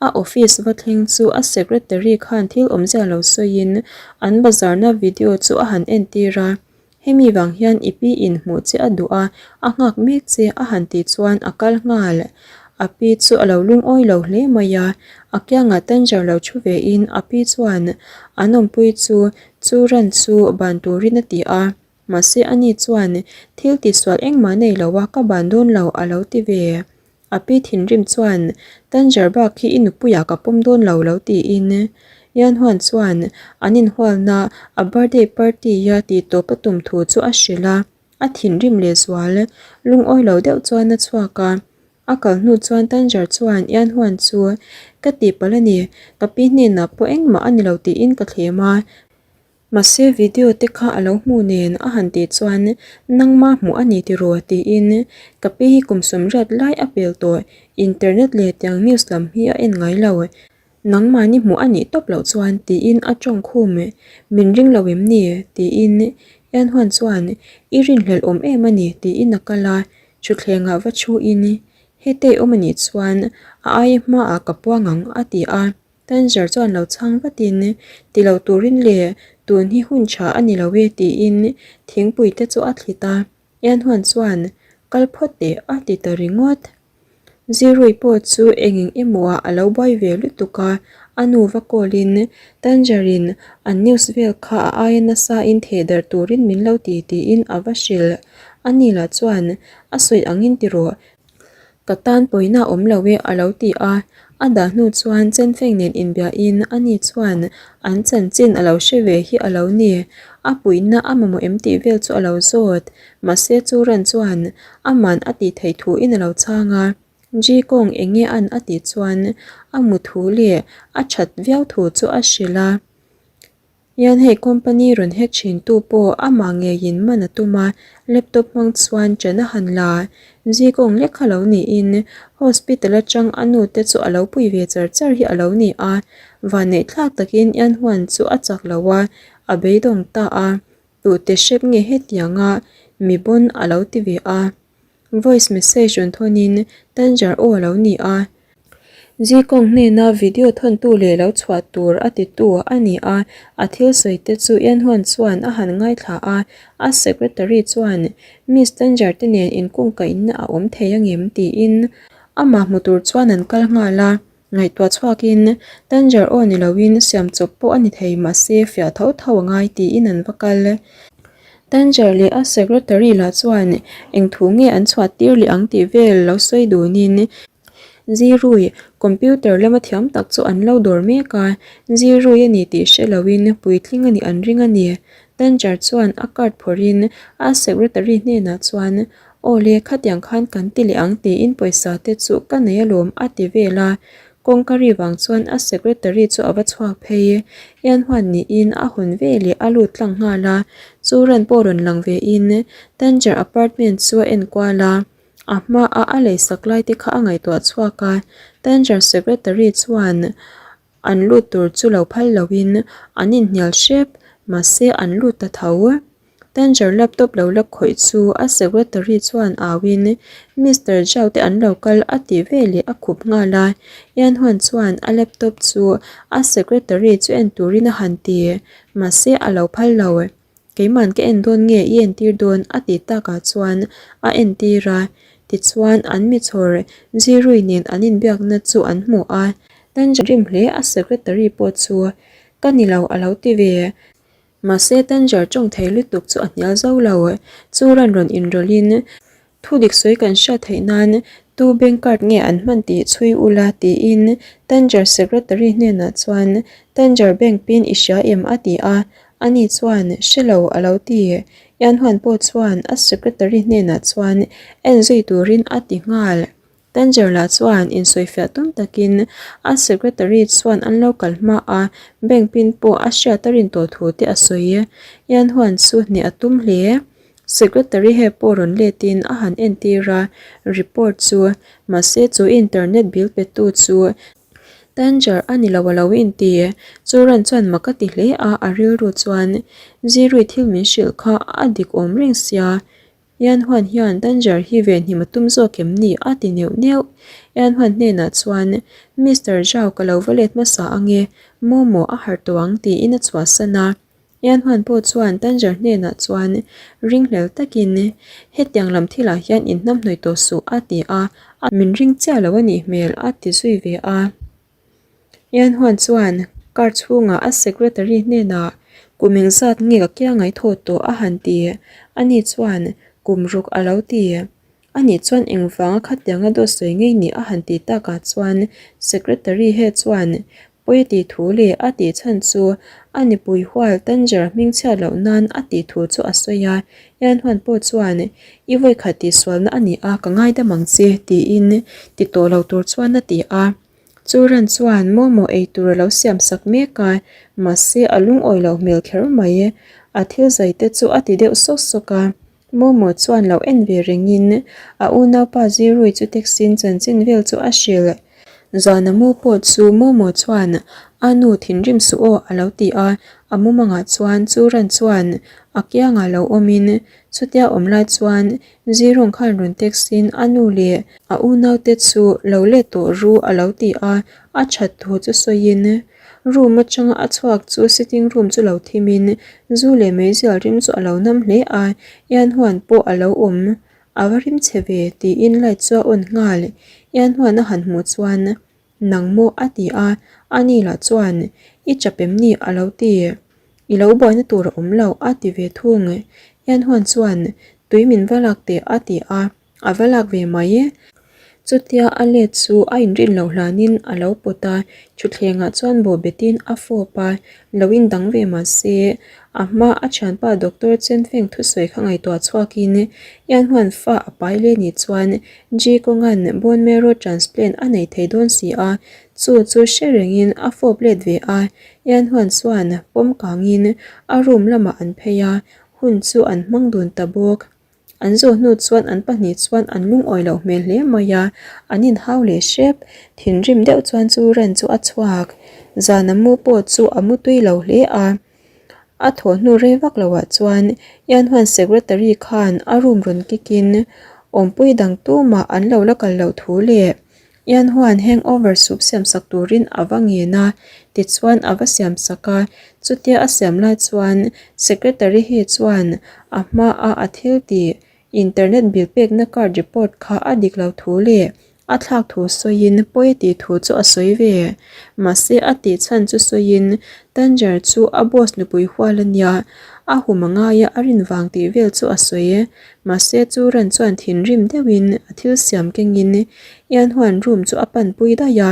A office va thleng chu a secretary khan thil awmzia lo sawiin an bazarna video chu a han entir a. Hemi vang hian i pi in hmuh che a duh a, a nghak mek che a han tih chuan a kal nghal. A pi chu a lo lungawi lo hle mai a, a kiangah Tanger lo thu ve in a pi chuan an awmpui chu chu ran chu ban turin a ti a. Mahse ani chuan thil tihsual engmah nei lo a ka ban dawn lo a lo ti ve. A pi thinrim chuan Tanger bak hi i nupuiah ka pawm dawn lo lo tiin Yan Huan chuan an inhualna a birthday party a tih tawp a tum thu chu a hrilh a, a thinrim lehzual lungawi lo deuh chuan a chhuak a. A kal hnu chuan Tanger chuan Yan Huan chu ka tihpalh a ni, ka pi hnenah pawh engmah a ni lo tiin ka thlem a. Mahse video te kha a lo hmu nen a han tih chuan nangma hmuh a ni tiraw tiin ka pi hi kum sawmriat lai a pel tawh internet leh tiang news lam hi a en ngai lo nangmahni hmuh a nih tawp loh chuan tiin a tawng khum min ring lo em ni tiin Ianhuan chuan i rinhlelh awm em a ni tiin a kal a thutthleng ah va thu in hetei awm a nih chuan a aia hmaah ka puang ang a ti a. Tanger chuan lo chhang vatin, Ti lo turin le, tun hi hun tha a ni lo e tiin thingpui te chu a thlit a. Ianhuan chuan, Kal phawt teh a ti ta ringawt. Zirui pawh chu eng eng emaw ah a lo buai ve lutuk a, a nu va call in Tanger in an news vel kha a aia nasa in theh darh turin min lo ti tiin a va hrilh. A ni lah chuan, A sawi angin ti rawh, Ka tan pawina awm lo e a lo ti a, a dah hnu chuan Chenfeng nen inbiahin ani chuan an chanchin a lo hre ve hi a lo ni. A puihna a mamawh em tih vel chu a lo zawt. Mahse chu ran chuan aman a tih theih thuin a lo chhang a. Ji Kong eng nge an a tih chuan a mu thu leh a that viau thu chu a hrilh a. Hian hei company rawn hack thin tu pawh amah ngeiin man a tum a, laptop hmang chuan ṭan a han la. Zikawng lek kha lo niin hospital atang a nu te chu a lo pui ve char char hi a lo ni a, vanneih thlak takin Ian Huan chu a chak lo a, a beidawng ta a, tute hrep nge hetianga mi pawn a lo ti ve a. Voice message rawn thawnin Tanger aw a lo ni a. Zikawng hnena video thawntu leh lo chhuah tur a titu a ni a, a thil sawi te chu Ianhuan chuan a han ngaithla a, a secretary chuan Miss Tanger te nen inkungkaihna a awm thei angem tiin amah hmu tur chuan an kal nghal a. Ngaihtuah chhuakin Tanger aw ni loin siam chawp pawh a ni thei mahse fiah tho tho a ngai tiin an va kal. Tanger leh a secretary lah chuan eng thu nge an chhuah tir leh ang tih vel lo sawi dunin Zirui computer lama thiam tak chu an lo dawr mek a, Zirui a ni tih hre loin puitling a nih an ring a ni. Tanger chuan a card phawrhin a secretary hnenah chuan Aw le, khatiang khan kan ti leh ang tiin pawisa te chu ka nei alawm a ti vel a. Kawngka ri vang chuan a secretary chu a va chhuak phei. Ian huan niin a hawn ve leh a lut tlang nghal a. Chu ran pawh rawn lang ve in Tanger apartment chu a en kual a. A hma a a leisak lai te kha a ngaihtuah chhuak a. Tanger secretary chuan An lut tur chu lo phal loin an inhnial hrep, mahse an lut ta tho. Tanger laptop lo la khawih chu a secretary chuan auin Mister Zhao te an lo kal a tih veleh a khup nghal a. Ian Huan chuan a laptop chu a secretary chu en turin a han ti, mahse a lo phal lo. Keiman ka en dawn nge i entir dawn a tih takah chuan a entir a, tichuan an mi chhawr Zirui nen an inbiakna chu an hmu a, Tanger rim hle a secretary pawh chu ka ni lo a lo ti ve. Mahse Tanger tawng thei lutuk chu a hnial zo lo, chu ran rawn inrawlhin Thu dik sawi kan hriat theih nan tu bank card nge an hman tih chhui ula tiin Tanger secretary hnenah chuan Tanger bank pin i hria em a ti a, ani chuan hre lo a lo ti. Ianhuan pawh chuan a secretary hnenah chuan en zui turin a ti nghal. Tanger lah chuan insawifiah tum takin a secretary chuan an lo kal hma a, bank pin pawh a hriat a rin tawh thu te a sawi. Ianhuan chu hneh a tum hle. Secretary he pawh rawn letin a han entir a, report chu mahse chu internet bill petu chu Tanger a ni lo a lo inti. Chu ran chuan mak a ti hle a, a rilru chuan Zirui thil min hrilh kha a dik awm reng sia. Yan Huan hian Danger hi venhim a tum zawk em ni? a ti neuh neuh. Yan Huan hnenah chuan, Mister Zhao ka lo va let hmasa ange, Momo a harh tawh ang tiin a chhuahsan a. Yan Huan pawh chuan Danger hnenah chuan ringhlel takin, Hetiang lam thilah hian inhnamhnawih tawh suh a ti a, min ring chiah lo a nih hmel a ti zui ve a. Yan Huan chuan car chhungah a secretary hnenah kum engzat nge ka kia ngaihthawh tawh a han ti. Ani chuan kum ruk a lo ti. Ani chuan engvanga khatianga dawt sawi ngei ni a han ti takah chuan secretary he chuan pawi a tih thu leh a tih chhan chu a nipui hual Tanger hmingchhiat loh nan a tih thu chu a sawi a. Yan Huan pawh chuan i vawikhat tihsualna a ni a ka ngaidam ang che tiin ti tawh lo tur chuan a ti a. Chu ran chuan momo ei tur a lo siam sak mek a, mahse a lungawi loh hmel kher mai. A thil zai te chu a ti deuh sawk sawk a, Momo chuan lo en ve rengin a unaupa Zirui chu taxi-in chanchin vel chu a hrilh. Zana mu pawh chu Momo chuan a nu thinrim suh aw a lo ti a, a mumangah chuan chu ran chuan a kiangah lo awmin chutia awm lai chuan Zirung khan rawn taxi-in a nu leh a unaute chu lo let tawh ru a lo ti a, a that thu chu sawiin room atanga a chhuak chu sitting room chu lo thimin zu leh meizial rim chu a lo nam hle a, Ian huan pawh a lo awm a va rim chhe ve tiin light chu a on nghal, Ian huan a han hmuh chuan Nang maw a ti a, ani lah chuan I chap em ni a lo ti. I lo buaina tur a awm lo a ti ve thung. Ian huan chuan tui min va lak teh a ti a, a va lak ve mai. Chutia a let chu a inrin loh hlanin a lo pawt a, thutthlengah chuan bawhbetin a fawp a, lo indang ve mah se a hma a thianpa Doctor Chen Feng thusawi kha ngaihtuah chhuakin Ian huan fa a pai leh nih chuan Ji kawnga'n bone marrow transplant a nei thei dawn si a, chu chu hre rengin a fawp let ve a, Ian Huan chuan pawm kangin a room lamah an phei a, hun chu an hmang dun ta bawk. An zawh hnu chuan an pahnih chuan an lungawi loh hmel hle mai a, an inhau leh hrep. Thinrim deuh chuan chu ran chu a chhuak. Zana mu pawh chu a mu tui lo hle a. A thawh hnu rei vak loah chuan Ian huan secretary khan a room rawn kick in awmpui dang tumah an lo la kal loh thu leh Ian huan hangover soup siam sak turin a va ngen a, tichuan a va siam sak a, chutia a siam lai chuan secretary hi chuan a hmaa a thil tih Internet bill pekna card report kha a dik lo thu leh a thlak thu sawiin pawi tih thu chu a sawi ve. Mahse a tih chhan chu sawiin Tanger chu a boss nupui hual a nia, a hum a ngai a, a rin vang tih vel chu a sawi. Mahse chu ran chuan thinrim deuhin a thil siam kengin Ian huan room chu a panpui daih a.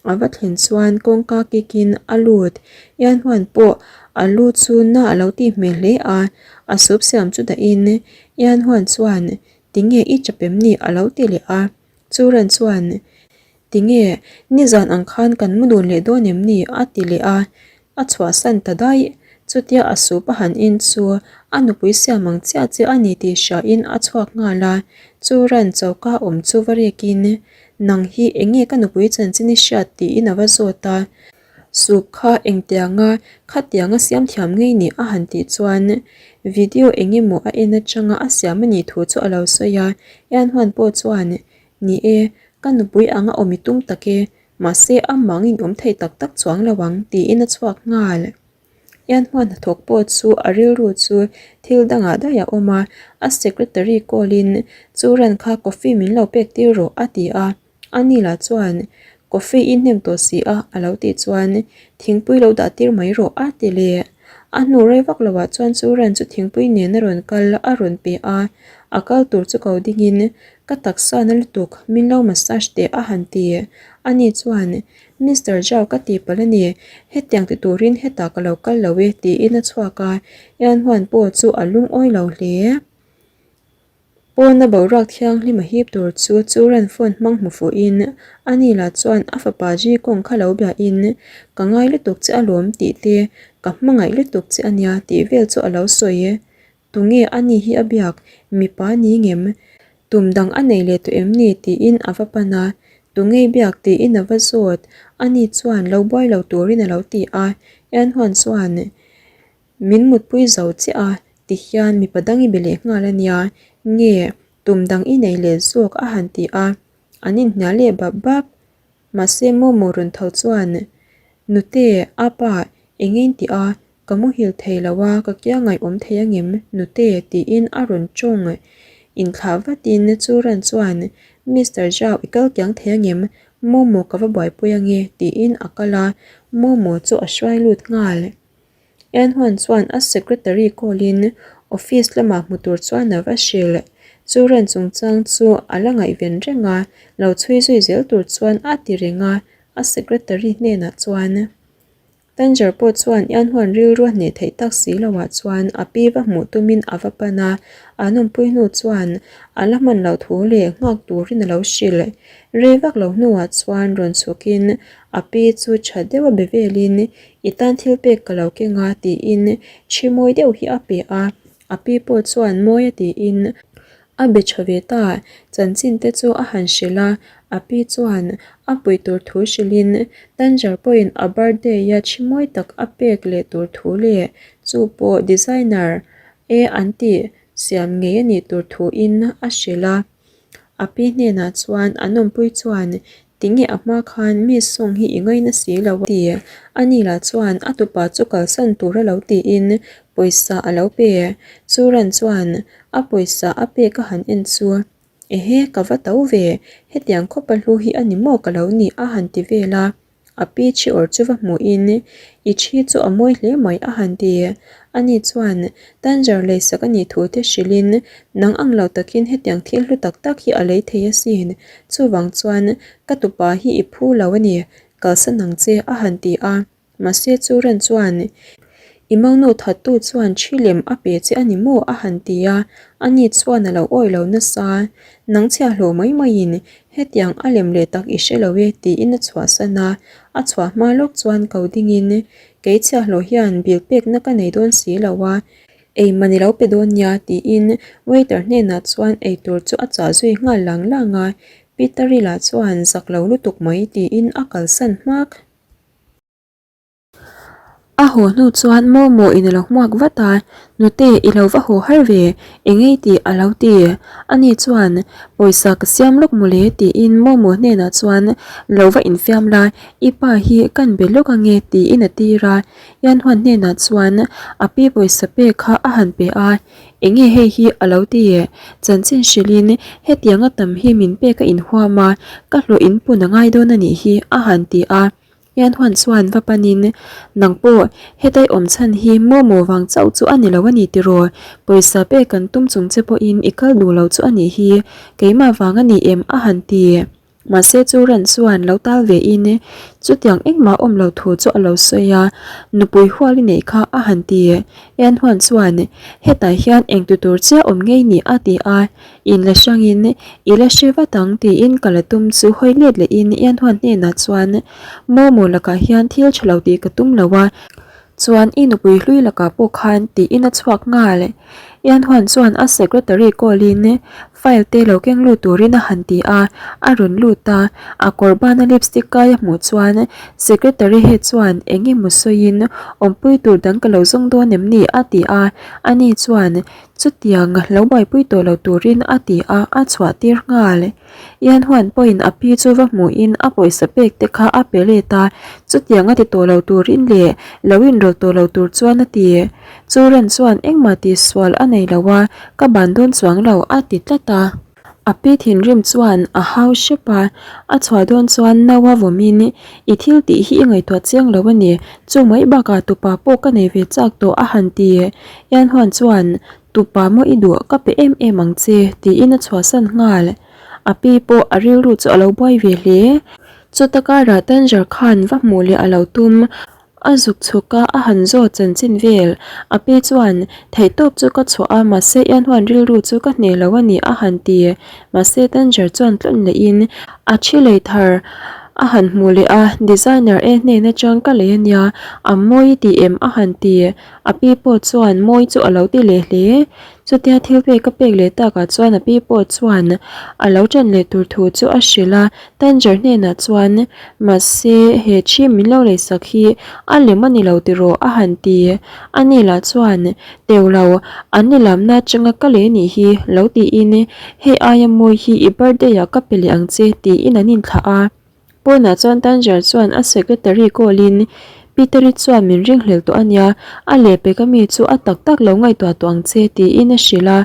A va thlen chuan kawngka kikin a lut. Ian huan pawh a lu chu na a lo tih hmel hle a, a soup siam chu dahin Ian huan chuan Tinge i chap em ni a lo ti leh a. Chu ran chuan Tinge nizan ang khan kan mu dun leh dawn em ni a ti leh a, a chhuahsan ta daih. Chutia a soup a han in chu a nupui siam ang chiah chiah a ni tih hriain a chhuak nghal a. Chu ran choka awm chu va rekin Nang hi eng nge ka nupui chanchin i hriat tiin a va zawt a, Soup kha engtianga khatianga siam thiam ngei ni a han tih chuan video eng emaw a en atanga a siam a nih thu chu a lo sawi a, Ian Huan pawh chuan Ni e, ka nupui anga awm i tum tak e, mahse amah in awm thei tak tak chuang lo ang tiin a chhuak nghal. Ian hmuan hnathawk pawh chu a rilru chu thil dangah daih a awm a, a secretary call in chu ran kha coffee min lo pek tir rawh a ti a, ani lah chuan coffee i hnem tawh si a a lo tih chuan thingpui lo dah tir mai rawh a ti leh. A hnu rei vak lo ah chuan chu ran chu thingpui nen a rawn kal a rawn pe a, a kal tur chu ko ding in ka taksa na lutuk min lo massage teh a han ti, ani chuan Mister Zhao ka ti palh a ni, hetiang ti turin hetah ka lo kal lo e tiin a chhuak a, Ian Huan pawh chu a lungawi lo hle. Pawna boruak thianghlim a hip tur chu Churan phone hmang hmu fuhin ani lah chuan a fapa Ji Kong kha lo biahin ka ngai lutuk che alawm tih te, ka hmangaih lutuk che ania tih vel chu a lo sawi. Tunge a ni hi a biak? Mipa ni ngem? Tum dang a nei leh tawh em ni? tiin a va pan a. Tunge i biak? tiin a va zawt. Ani chuan lo buai lo turin a lo ti a. Ian Huan chuan, Min mutpui zo chiah a, tihian mipa dang i be leh nghal a nia. Nge tum dang i nei leh zawk a han ti a, an inhnial leh bap bap. Mahse Momo rawn tho chuan, Nute, apa, eng in ti a, ka muhil thei lo a, ka kia ngaihawm thei angem, nute? tiin a rawn tawng. Inthlah vatin Churan chuan, Mister Zhao, i kal kiang thei angem? Momo ka va buaipui ange, tiin a kal a, Momo chu a hruai lut nghal. Enhuan chuan a secretary call in office lamah hmu tur chuan a va hrilh. Chu ran chungchang chu a la ngaihven reng a, lo chhui zui zel tur chuan a ti reng a, a secretary hnenah chuan. Tanger pawh chuan Enhuan rilru a hneh theih tak si loah chuan a pi va hmuh tumin a va pan a, an awmpui hnu chuan a la hman loh thu leh nghak turin a lo hrilh. Rei vak lo hnuah chuan rawn chhukin a pi chu tha deuha be velin I tan thil pek ka lo keng a tiin thi mawi deuh hi a pe a, a pi pawh chuan mawi a tiin a be tha ve ta, chanchin te chu a han hrilh a, a pi chuan a pui tur thu hrilhin Tanger pawhin a birthday a thi mawi tak a pek leh tur thu leh chu pawh designer e an tih siam ngei a nih tur thuin a hrilh a. A pi hnenah chuan an awmpui chuan Tinge a hma khan mi sawng hi i ngaina si lo a ti. Ani lah chuan a tupa chu kalsan tur a lo tiin pawisa a lo pe. Churan chuan a pawisa a pek a han en chu Ehe ka va to ve, hetiang khawpa hlu hi a ni maw ka lo ni a han ti vel a. A pi thi awr chu va hmuhin, I thi chu a mawi hle mai a han ti. Ani chuan, Tanger leisak a nih thu te hrilhin, Nang ang lo takin hetiang thil hlu tak tak hi a lei thei asin. Chuvang chuan, ka tupa hi i phu lo a ni, kalsan ang che a han ti a. Mahse chu ran chuan, I mangnu thattu chuan thi lem a pe che a ni maw? a han ti a. Ani chuan a lo awi lo nasa. Nang chhiahhlawh mai maiin Hetiang a lem leh tak i hre lo e tiin a chhuahsan a, a chhuah hma lawk chuan ko dingin kei chhiahhlawh hian bill pekna ka nei dawn si lo a, ei man i lo pe dawn nia tiin waiter hnenah chuan eitur chu a chah zui nghal lang lang a, Peter-i lah chuan zak lo lutuk mai tiin a kalsan hmak. A haw hnu chuan Momo in a lo hmuak vat a, Nute i lo va haw har ve, eng ei tih a lo ti. Ani chuan, Pawisa ka siam lawk mawle tiin Momo hnenah chuan lo va infiam la, i pa hi kan be lawk ange tiin a tir a. Yanhuan hnenah chuan a pi pawisa pek kha a han pe a, Enge hei hi a lo ti? Chanchin hrilhin hetianga tam hi min pek a inhuam a, ka hlawh inpun a ngai dawn a nih hi a han ti a. Hianhuan chuan va panin, Nang pawh, hetai awm chhan hi Momo vang chauh chu a ni lo a ni tiraw? Pawisa pek kan tum chung che pawhin i kal duh lo chu a nih hi, keimah vang a ni em? a han ti. Mahse chu ran chuan lo tal ve in, chutiang engmah awm lo thu chu a lo sawi a, nupui hual i neih kha a han ti. Hianhuan chuan, Hetah hian engtu tur chiah awm ngei ni? a ti a. In la hrangin i la hre vat ang tiin ka la tum chu hawi let lehin Ianhuan hnenah chuan Momo lakah hian thil tha lo tih ka tum lo a, chuan i nupui hlui lakah pawh khan tiin a chhuak nghal. Ianhuan chuan a secretary call in file te lo keng lut turin a han ti a, a rawn lut a, a kawr bana lipstick kai a hmuh chuan secretary head chuan eng emaw sawiin awmpui tur dang ka lo zawng dawn em ni a ti a, ani chuan Chutiang lo buaipui tawh lo turin a ti a, a chhuah tir nghal. Ianhuan pawhin a pi chu va hmuhin a pawisa pek te kha a pe let a, chutiang a ti tawh lo turin leh lo inrawlh tawh lo tur chuan a ti. Chu ran chuan engmah tihsual a nei lo a, ka ban dawn chuang lo a ti tlat a. A pi thinrim chuan a hau hrep a, a chhuah dawn chuan naua vawmin, I thil tih hi i ngaihtuah chiang lo a ni, chu mai bakah tupa pawh ka nei ve chak tawh a han ti. Ianhuan chuan, Tupa maw i duh, ka pe em em ang che, tiin a chhuahsan nghal. A pi pawh a rilru chu a lo buai ve hle. Chuta karah Tanger khan va hmuh leh a lo tum. A zuk chhuk a, a han zawt chanchin vel. A pi chuan, Theihtawp chu ka chhuah a, mahse Ianhuan rilru chu ka hneh lo a ni a han ti. Mahse Danger chuan tlawn lehin a thi lei thar. A han hmuh leh a, Designer e hnen atang ka lei ania, a mawi i ti em? a han ti. A pi pawh chuan mawi chu a lo ti leh hle. Chutia thil pek a pek leh takah chuan a pi pawh chuan a lo ṭan leh tur thu chu a hrilh a, Tanger hnenah chuan, Mahse, he ṭhi min lo leisak hi a lem a ni lo tiraw? a han ti. Ani lah chuan, Teu lo, an ni lamna atanga ka lei anih hi, lo tiin, Hei aia mawi hi i birthday ah ka pe leh ang che, tiin an inthlah a. Pawnah chuan Tanger chuan a secretary call in, Peter-i chuan min ringhlel tawh a nia, a lehpek ami chu a tak tak lo ngaihtuah tawh ang che, tiin a hrilh a.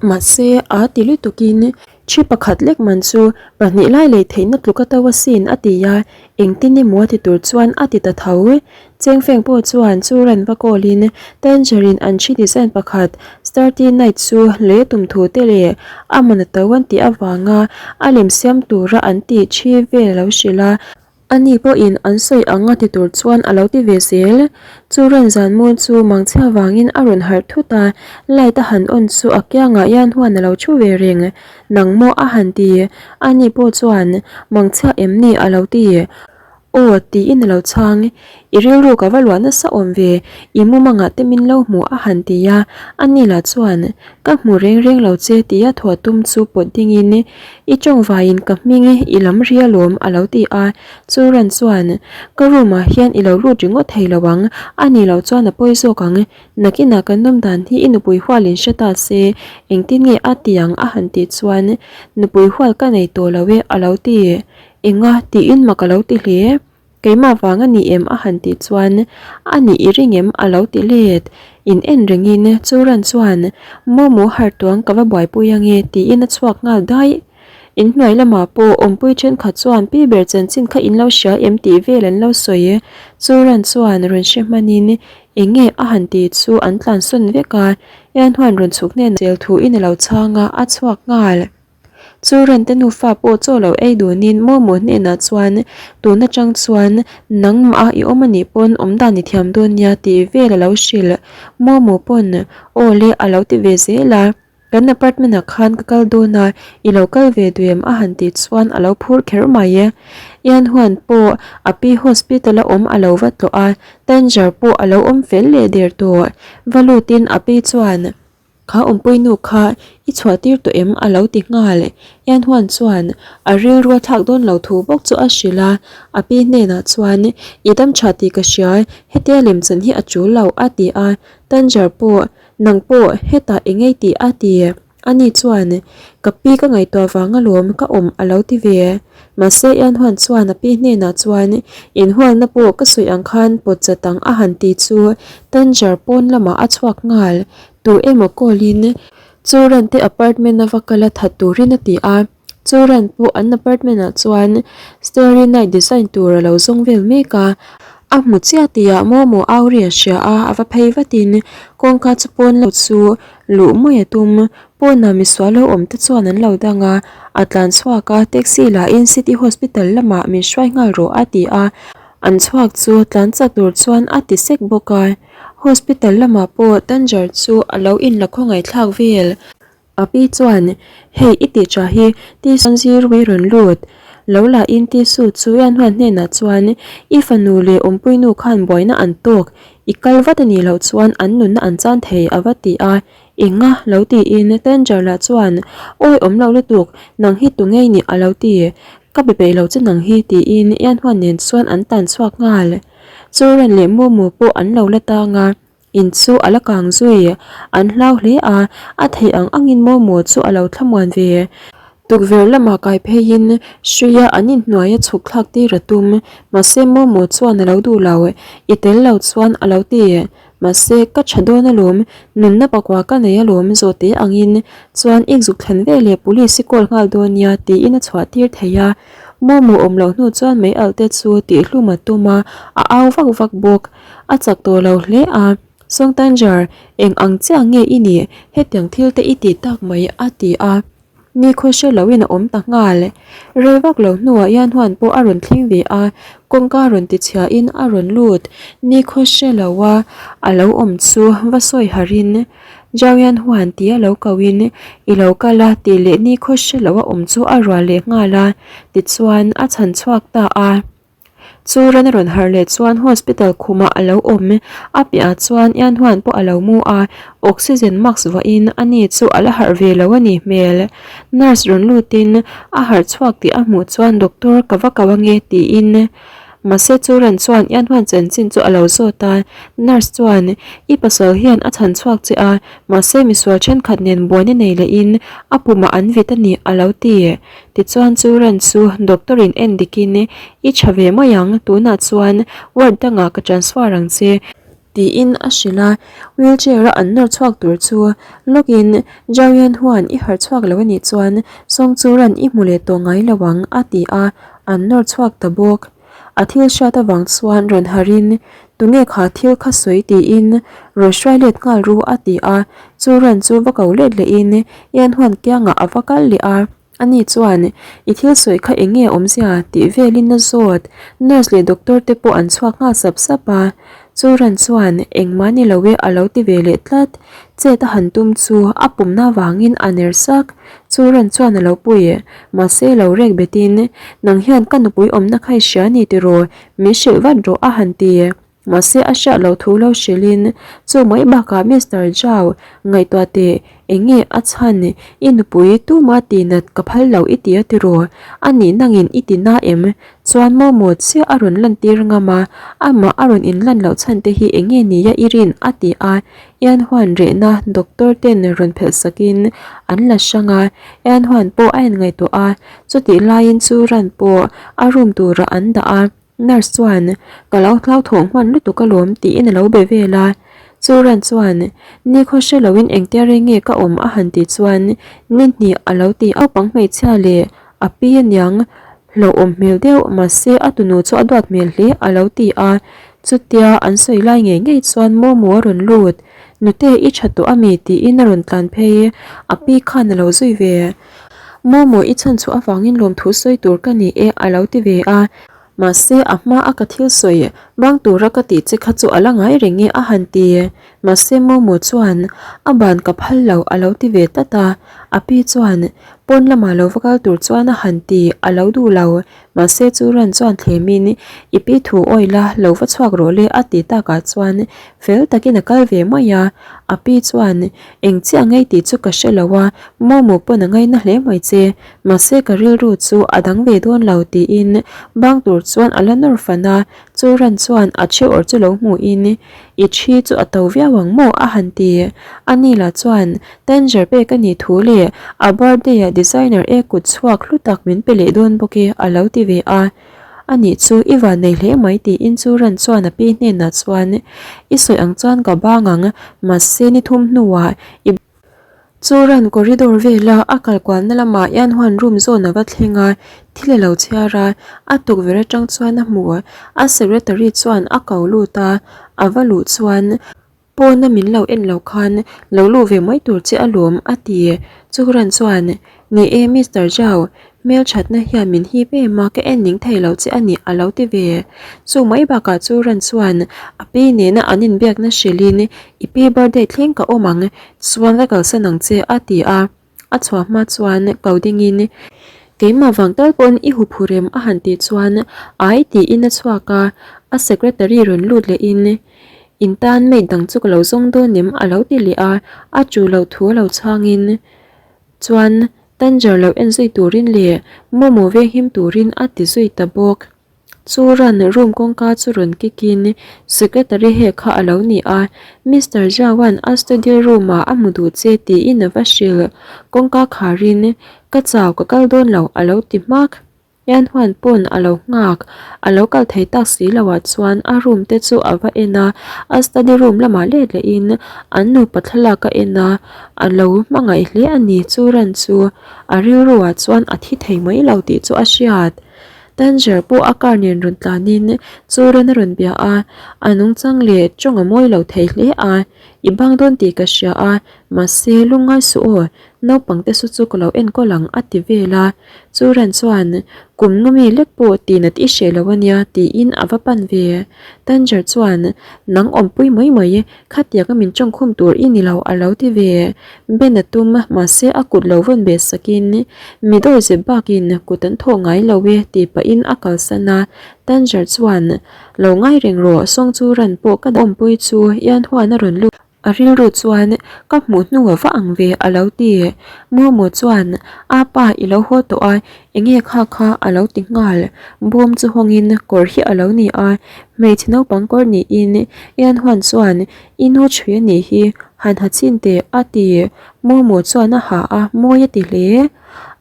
Mahse, a ti lutukin thi pakhat lek man chu pahnih lai lei theihna tluk a to asin, a ti a, engtin emaw a ti tur chuan a ti ta tho. Chengfeng pawh chuan chu ran va call in Tangerine an thi design pakhat Starty Night chu lei a tum thu te leh a man a to an tih avanga a lem siam tura an tih thi vel a lo hrilh a, ani pawhin an sawi ang a ti tur chuan a lo ti ve zel. Chu ran zan mawn chu mangchhia vangin a rawn harh thut a, light a han on chu a kiangah hian huan a lo thu ve reng. Nang maw a han ti, ani pawh chuan mangchhia em ni a lo ti. Aw, tiin a lo chhang. I rilru ka va luah nasa awm ve, i mumangah te min lo hmu a han ti a, ani lah chuan, Ka hmu reng reng lo che tia thuah tum chu pawt dingin, I tawngvaiin ka hming i lam ri alawm a lo ti a, chu ran chuan, Ka room ah hian i lo lut ringawt thei lo ang, ani lo chuan a pawi zawk ang, nakinah kan nawm dan hi i nupui hualin hre ta se, engtin nge a ti ang a han tih chuan, Nupui hual ka nei tawh lo e a lo ti. Enga tiin mak a lo ti hle. Keimah vang a ni em a han tih chuan a nih i ring em a lo ti let. In en rengin Churan chuan Momo hartuang ka va buaipui ange tiin a chhuak nghal daih. In hnuai lamah pawh awmpui thenkhat chuan pi ber chanchin kha in lo hria em tih vel an lo sawi. Churan chuan rawn hre hmanin enge a han tih chu an tlansawn vek a, Ianhuan rawn chhuk hnenah zel thuin a lo chhang a, a chhuak nghal. Chu Rente nufa pawh chaw lo ei dunin Momo hnenah chuan tun atang chuan nangmah a i awm anih pawn awmdan i thiam dawn nia tih vel a lo hrilh. Momo pawn aw le a lo ti ve zel a, kan apartment ah khan ka kal dawn a, i lo kal ve duh em a han tih chuan a lo phur kher mai e. Ian Huan pawh a pi hospital a awm a lo va tlawh a, Tanger pawh a lo awm fel leh der tawh. Va lutin a pi chuan. Kha awmpui nu kha i chhuah tir tawh em? a lo ti nghal. Ian Huan chuan a rilru a thlak dawn lo thu bawk chu a hrilh a, a pi hnenah chuan, I dam tha tih ka hria, hetia lemchan hi a tul lo, a ti a. Tanger pawh, Nang pawh hetah i ngei tih a ti. Ani chuan, Ka pi ka ngaihtuah vang alawm ka awm a lo ti ve. Mahse Ian Huan chuan a pi hnenah chuan, Inhualna pawh ka sawi ang khan pawt chat ang a han ti chu Tanger pawn lamah a chhuak nghal. Tu emaw call in Churan te apartment a va kal a that turin a ti a, Churan pawh an apartment ah chuan Starry Night design tur a lo zawng vel mek a, a hmu chiah tihah Momo Auri a hria a, a va phei vatin kawngka chu pawn lo chu luh mai a tum, pawnah misual lo awm te chuan an lo dang a, a tlan chhuak a, taxi la in City Hospital lamah min hruai nghal rawh a ti a, an chhuak chu tlan chak tur chuan a ti sek bawk a. Hospital lamah pawh Tanger chu a lo inla khawngaihthlak vel. A pi chuan, Hei i tih tha hi Tisuan zirui rawn lut. Lo la in Tisu chu i anhuan hnenah chuan i fanu leh awmpuinu khan buaina an tawk. I kal vat a nih loh chuan an nunna an chan thei a va ti a. Enga lo tiin Tanger lah chuan, Awi awm lo lutuk, nang hi tu ngei nih a lo ti. Ka be peih lo che nang hi tiin i anhuan nen chuan an tan chhuak nghal. Churan leh Momo pawh an lo la tang a, in chu a la kang zui. An hlau hle a, a theih ang angin Momo chu a lo thlamuan ve. Tukverh lamah kai pheiin hruia an inhnuaia chhuk thlak tir a tum, mahse Momo chuan a lo duh lo, I tel lo chuan a lo ti. Mahse ka tha dawn alawm, nunna pakua ka nei alawm zawhte angin chuan ik zuk thlen veleh police i call nghal dawn nia tiin a chhuah tir thei a. Momo awm loh hnu chuan mei alh te chu tihhlum a tum a, a au vak vak bawk. A chak tawh lo hle a, Songtanger, eng ang chiah nge i nih? Hetiang thil te i ti tak mai a ti a. Nikhaw hre loin a awm ta nghal. Rei vak lo hnuah hian huan pawh a rawn thleng ve a, kawngka rawn ti chhiahin a rawn lut. Nikhaw hre loa a lo awm chu va sawi harin. Zhao Yan Huan tia lo koin I lo kal a tih leh nikhaw hre lo a awm chu a rual leh nghal a, tichuan a chhan chhuak ta a. Chu ran a rawn harh leh chuan hospital khumah a lo awm, a piahah chuan Yan Huan pawh a lo mu a, oxygen mask vuahin a ni chu a la harh ve lo a nih hmel. Nurse rawn lutin a harh chhuak tih a hmuh chuan doctor ka va ko ange tiin Mahse chu ran chuan Ian huan chanchin chu a lo zawt a, nurse chuan, I pasal hian a chhan chhuak che a, mahse misual thenkhat nen buaina nei lehin a pumah an vit a ni a lo ti. Tichuan chu ran chu doctor in en dikin, I tha ve mai ang, tunah chuan ward dangah ka transfer ang che, tiin a hrilh a, wheelchair a an nawr chhuak tur chu lawkin Zhao Yan huan i harh chhuak lo a nih chuan Song chu ran i hmu leh tawh ngai lo ang a ti a, an nawr chhuak ta bawk. A thil hriat avang chuan rawn harhin tunge kha thil kha sawi tiin rawn hruai let nghal ru a ti a, chu ran chu va ko let lehin Yan huan kiangah a va kal leh a. Ani chuan, I thil sawi kha eng nge awmzia? tih velin a zawt. Nurse leh doctor te pawh an chhuak nghal sap sap a. Chu ran chuan, Engmah ni lo e a lo ti ve leh tlat. Chet a han tum chu a pumna vangin a ner sak. Chu ran chuan a lo pui. Mahse lo rek betin, Nang hian ka nupui awmna kha i hria ni tiraw? Min hrilh vat rawh a han ti. Mahse a hriat loh thu lo hrilhin, Chu mai bakah Mister Zhao, ngaihtuah teh, eng nge a chhan, i nupui tuma tihnat ka phal lo i ti a tiraw? A nih nangin i ti na em? Chuan Momo chiah a rawn lantir ngam a, amah a rawn inlan loh chhan te hi eng nge nia i rin? a ti a, Ian Huan rehna doctor ten rawn phelh sakin an la hrang a, Ian Huan pawh a inngaihtuah a, chutih laiin chu ran pawh a room turah an dah a. Nurse chuan, Ka lo hlauthawng hman lutuk alawm tiin a lo be vel a. Churan chuan, Nikhaw hre loin engtia rei nge ka awm a han tih chuan ni hnih a lo ti a. Naupang hmeichhia leh a pi aniang hlauhawm hmel deuh mahse a tunu chu a duat hmel hle a lo ti a. Chutia an sawi lai ngei ngei chuan Momo a rawn lut, Nute i tha tawh ami tiin a rawn tlan phei, a pi khan a lo zui ve. Momo i chhan chhuah avangin lawmthu sawi tur ka ni e a lo ti ve a, mahse a hma a ka thil sawi bang tura ka tih che kha chu a la ngai reng e a han ti. Mahse Momo chuan a ban ka phal lo a lo ti ve tlat a, a pi chuan pawn lamah lo va kal tur chuan a han ti a lo duh lo. Mahse chu ran chuan thlemin i pi thu awi la lo va chhuak rawh le a ti takah chuan fel takin a kal ve mai a, a pi chuan Eng chiah ngei tih chu ka hre lo a, Momo pawn a ngaina hle mai che, mahse ka rilru chu a dang ve dawn lo tiin bang tur chuan a la nawr fan a, chu ran chuan a thi awrh chu lo hmuhin I thi chu a to viau ang maw a han ti. Ani lah chuan Tanger pek a nih thu leh a birthday ah designer e kut chhuak hlu tak min pe leh dawn bawk e a lo ti ve a. A nih chu i van nei hle mai tiin chu ran chuan a pi hnenah chuan i sawi ang chuan ka bang ang mahse ni thum hnuah i Chu ran corridor vela a kal kualna lamah hian huan room zawn a va thleng a, thil a lo chhiar a, a tukverh atang chuan a hmu a secretary chuan a ko lut a, a va luh chuan. Pawna min lo en lo khan lo luh ve mai tur che alawm a ti. Churan chuan, Ni e Mister Zhao, hmelthatna hian min hip em a, ka en ning thei lo che a ni a lo ti ve. Chu mai bakah Churan chuan a pi nena an inbiakna hrilhin, I pi birthday thleng ka awm ang, chuan ka kalsan ang che a ti a. A chhuah hma chuan ko dingin, Keimah vang tal pawn i huphurh em a han tih chuan ai tiin a chhuak a, a secretary rawn lut lehin, In tan maid dang chu ka lo zawng dawn em a lo ti leh a, a chu loh thu a lo chhangin chuan Tanger lo en zui turin leh Momo venghim turin a ti zui ta bawk. Chu ran room kawngka chu rawn kick in secretary he kha a lo ni a, Mister Zhao-a'n a studio room ah a hmu duh che tiin a va hrilh. Kawngka kharin, Ka chau ka kal dawn lo a lo ti hmak. Ian huan pawn a lo nghak, a lo kal thei tak si lo ah chuan a room te chu a va en a, a study room lamah let lehin an nupa thlalak a en a, a lo hmangaih hle a ni chu ran chu a rilru ah chuan a thi thei mai lo tih chu a hriat. Tanger pawh a car nen rawn tlanin Churan a rawn bia a, a nungchang leh tawng a mawi lo thei hle a, I bang dawn tih ka hria a, mahse lungngai suh aw, Naupang te su chu ka lo enkawl ang a ti vel a. Churan chuan, Kum nga mi lek pawh tihnat i hreh lo a nia tiin a va pan ve. Tanger chuan, Nang awmpui mai mai, khatianga min tawngkhum tur i ni lo a lo ti ve. Ben a tum, mahse a kut lo vawn beh sakin, Mi dawizep bakin kut an thawh ngai lo e tih pahin a kalsan a. Tanger chuan, Lo ngai reng rawh, sawng chu ran pawh ka awmpui chu Ian huan a rawn lut. A rilru chuan, Ka hmuh hnu a va ang ve a lo ti. Momo chuan, A pa i lo haw tawh a, enge kha kha a lo ti nghal. Bawm chu hawngin kawr hi a lo ni a, hmeichhe naupang kawr niin Ian Huan chuan, I nu chhui a nih hi, han ha chin teh a ti. Momo chuan a ha a, mawi a ti hle.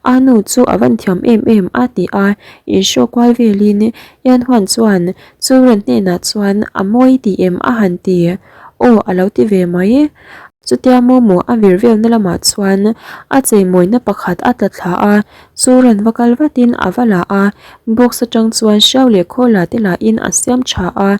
A nu chu a van thiam em em a ti a, inhrawk kual velin Ian Huan chuan Children hnenah chuan a mawi tih em a han ti. Aw a lo ti ve mai. Chutia momo a vir velna lamah chuan a cheimawina pakhat a tla thla a, chu rawn va kal vatin a va la a, box atang chuan hriau leh khawla te lahin a siam tha a,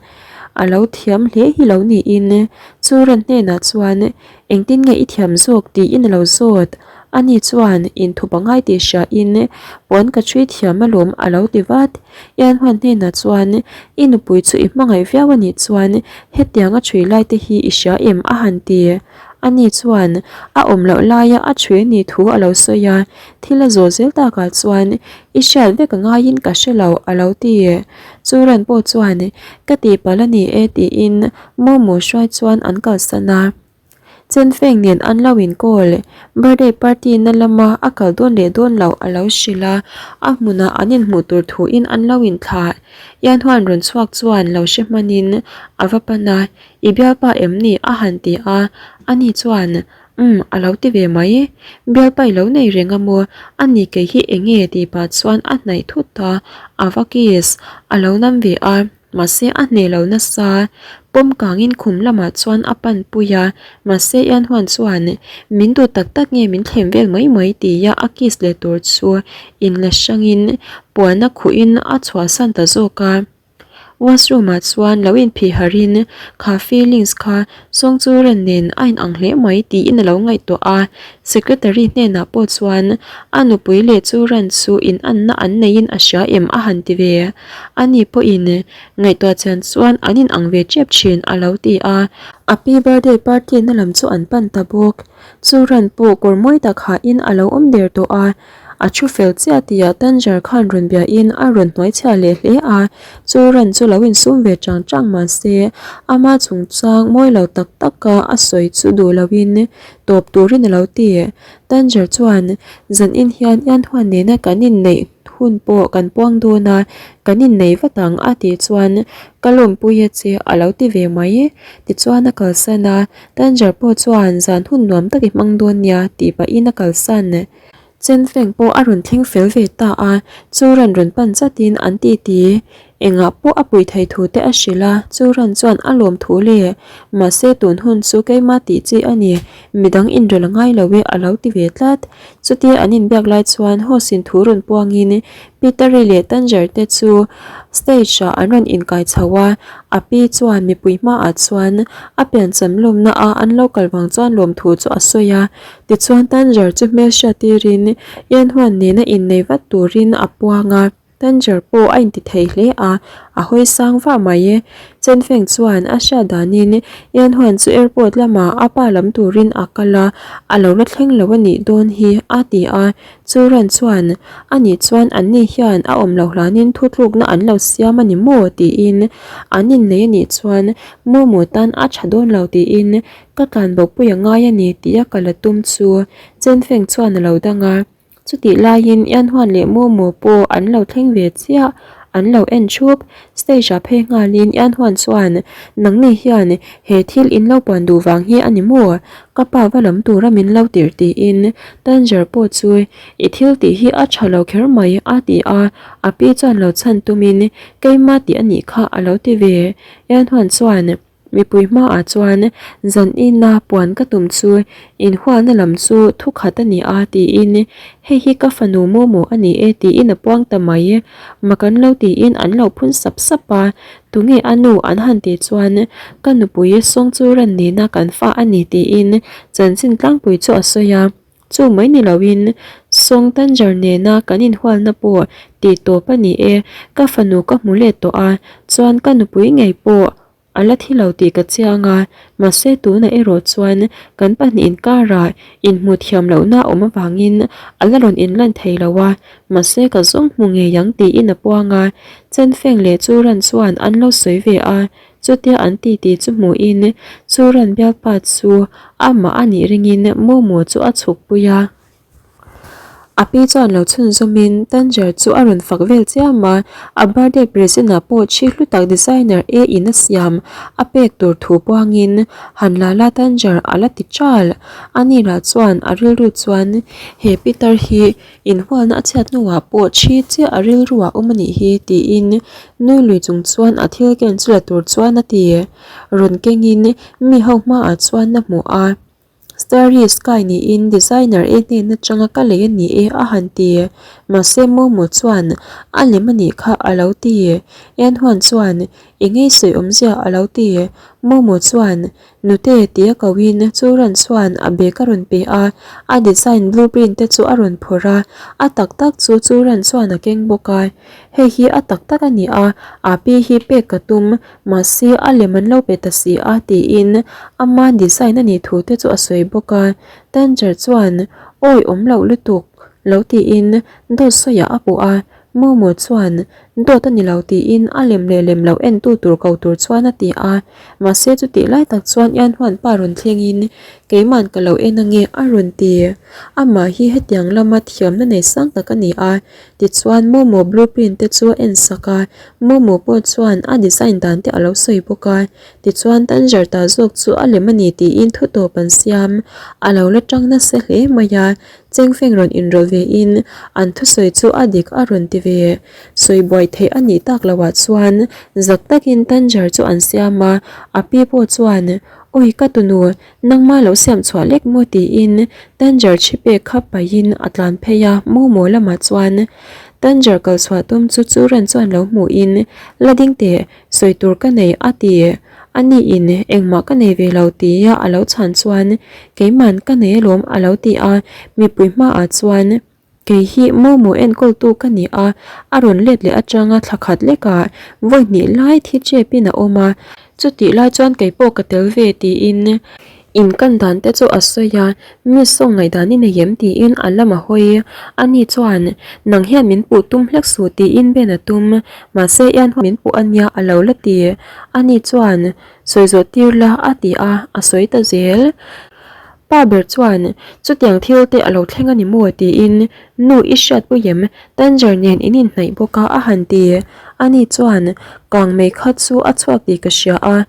a lo thiam hle hi lo niin chu rawn hnenah chuan engtin nge i thiam zawk tiin a lo zawt. Ani chuan inthup a ngai tih hriain puan ka ṭhui thiam alawm a lo ti vat. Ianhuan hnenah chuan i nupui chu i hmangaih viau a nih chuan hetiang a ṭhui lai te hi i hria em a han ti. Ani chuan a awm loh laia a ṭhui a nih thu a lo sawi a, thil a zawh zel takah chuan i hriat vek a ngaiin ka hre lo a lo ti. Churan pawh chuan ka tihpalh a ni e tiin Momo hruai chuan an kalsan a. Chenfeng nen an lo inkawl. Birthday party na lama a kal dawn leh dawn loh a lo hrilh a, a hmunah an inhmuh tur thuin an lo inthlah. Ianhuan rawn chhuak chuan lo hre hmanin a va pan a, I bialpa em ni? a han ti a, ani chuan, Umm, a lo ti ve mai. Bialpa i lo nei reng a maw? Ani kei hi eng nge? tih pah chuan a hnaih thut a, a va kiss, a lo nam ve a. Mahse a hneh lo nasa, pawm kangin khum lamah chuan a pan pui a, mahse Ianhuan chuan min duh tak tak nge min thlem vel mai mai tia a kiss leh tur chu inla hrangin puan a khuhin a chhuahsan ta zawk a. Washroom ah chuan lo inphih harhin kha feelings kha Sawngchuran nen a inang hle mai tiin a lo ngaihtuah a, secretary hnenah pawh chuan a nupui leh Churan chu inanna an neiin a hria em a han ti ve. Ani pawhin ngaihtuah chian chuan an inang ve tep thin a lo ti a. A pi birthday party na lam chu an pan ta bawk. Churan pawh kawr mawi tak hahin a lo awm der tawh a. A thu fel chiah tihah Tanger khan rawn biahin a rawn hnuaichhiah leh hle a. Churan chu lo insum ve chang chang mah se ama chungchang mawi lo tak taka a sawi chu duh loin tawp turin a lo ti. Tanger chuan zanin hian Ianhuan nena kan inneih Hun pawh kan puang dawn a, kan innei vat ang a tih chuan ka lawmpui a che a lo ti ve mai. Tichuan a kalsan a, Tanger pawh chuan zan hun nuam tak i hmang dawn nia tih pahin a kalsan. Chenfeng pawh a rawn thleng fel ve ta a, chu ran rawn pan chatin an titi. Engah pawh a pui thei thu te a hrilh a, chu ran chuan a lawm thu le. Mahse tun hun chu keimah tih chi a ni, midang inrel a ngai lo e a lo ti ve tlat. Chutia an inbiak lai chuan host in thu rawn puangin Peter-i leh Tanger te chu stage ah an rawn inkai chho a, a pi chuan mipui hmaah chuan a piancham lawmna a an lo kal vang chuan lawmthu chu a sawi a. Tichuan Tanger chu hmelhriat tirin Ianhuan nena innei vat turin a puang a. Tanger pawh a inti thei hle a, a hawi sang vah mai e. Chenfeng chuan a hriat danin Ianhuan chu airport lamah a pa lam turin a kal a, a lo la thleng lo a nih dawn hi a ti a. Churan chuan, A nih chuan anni hian a awm loh hlanin thutlukna an lo siam a ni maw? tiin an innei a nih chuan Momo tan a tha dawn lo tiin ka tlanbopui a ngai a ni tia ka la tum chu Chenfeng chuan a lo dang a. Chutih laiin Ianhuan leh Momo pawh an lo thleng ve chiah, an lo en thup. Stage ah phei nghalin Ianhuan chuan, Nangni hian he thil in lo puan duh vang hi a ni maw? Ka pa va lam tura min lo tirh tiin Tanger pawh chu i thil tih hi a tha lo kher mai a ti a, a pi chuan lo chhan tumin keimah tih a nih kha a lo ti ve. Ianhuan chuan. Mipui hmaah chuan zan ina puan ka tum chu inhualna lam chu thu khat a ni a tiin hei hi ka fanu maw maw a ni e tiin a puang ta mai. Mak an lo tiin an lo phun sap sap a, tunge a nu an han tih chuan ka nupui Sawngchuran nena kan fa a ni tiin chanchin tlangpui chu a sawi a. Chu mai ni loin Song Tanger nena kan inhualna pawh tih tawp a ni e, ka fanu ka hmu let tawh a, chuan ka nupui ngei pawh a la thi lo tih ka chiang a, mahse tunah erawh chuan kan pahnih inkarah inhmuh thiam lohna a awm avangin a la rawn inlan thei lo a, mahse ka zawng hmu ngei ang tiin a puang a, Chen Feng leh Chu Ran chuan an lo sawi ve a, Chutia an titi chu hmuhin Churan bialpa chu amah a nih ringin Momo chu a chhukpui a. A pi chuan lo chhunzawmin Tanger chu a rawn fak vel chiam a, a birthday present ah pawh thi hlu tak designer A in a siam a pek tur thu puangin han la la Tanger a la ti ṭal. Ani lah chuan a rilru chuan he pitar hi Inhualna a chhiat hnuah pawh thi chiah a rilru ah awm a nih hi tiin nui lui chung chuan a thil ken chu la tur chuan a ti. Rawn kengin mi ho hmaah chuan a hmuh a, Starry Sky niin designer e hnen atanga ka lei a ni e a han ti. Mahse Momo chuan a lem a nih kha a lo ti. Enhuan chuan eng ngei sawi awmzia a lo ti. Momo chuan Nute tia koin chu ran chuan a bag a rawn pe a, a design blueprint te chu a rawn phawrh a, a tak tak chu chu ran chuan a keng bawk a. Hei hi a tak tak a ni a, a pi hi pek ka tum, mahse a lem an lo pe ta si a tiin ama design a nih thu te chu a sawi bawk a. Tanger chuan awi awm loh lutuk lo tiin dawt sawiah a puh a, Momo chuan Dawt a ni lo tiin a lem leh lem loh entu tur ko tur chuan a ti a, mahse chutih lai tak chuan Ian huan pa rawn thlengin keiman ka lo en ange a rawn ti. Amah hi hetiang lama thiamna nei sang tak a ni a, tichuan Momo blueprint te chu a en sak a, Momo pawh chuan a design dan te a lo sawi bawk a, tichuan Tanger ta zawk chu a lem a ni tiin thu tawp an siam. A lo la tang nasa hle mai a, Chengfeng rawn inrawlh ve in an thusawi chu a dik a rawn ti ve. Sawi buai theih a nih tak loh ah chuan zak takin Tanger chu an siam a, a pi pawh chuan Awi ka tunu, nangma lo siam chhuah lek maw tiin Tanger chhi pek kha paih in a tlan phei a, Momo lamah chuan Tanger kal chhuah tum chu Churan chuan lo hmuh in la ding teh Sawi tur ka nei a ti. A ni in engmah ka nei ve lo tia a lo chhan chuan keiman ka nei alawm a lo ti a, mipui hmaah chuan kei hi Momo enkawltu ka ni a, a rawn let leh atanga thla khat lekah vawi hnih lai thi chepin a awm a, chutih lai chuan kei pawh ka tel ve tiin inkan dan te chu a sawi a, mi saw ngaihdan i nei em tiin a lam a hawi. Ani chuan nang hian min puh tum hlek suh tiin Ben a tum, Mahse Ian min puh a nia a lo la ti. Ani chuan, Sawi zawh tir la a ti a, a sawi ta zel. Pa ber chuan, Chutiang thil te a lo thleng a ni maw? tiin, Nu i hriatpui em? Tanger nen in inhnaih bawk a a han ti. Ani chuan, Kang mei kha chu a chhuak tih ka hria a.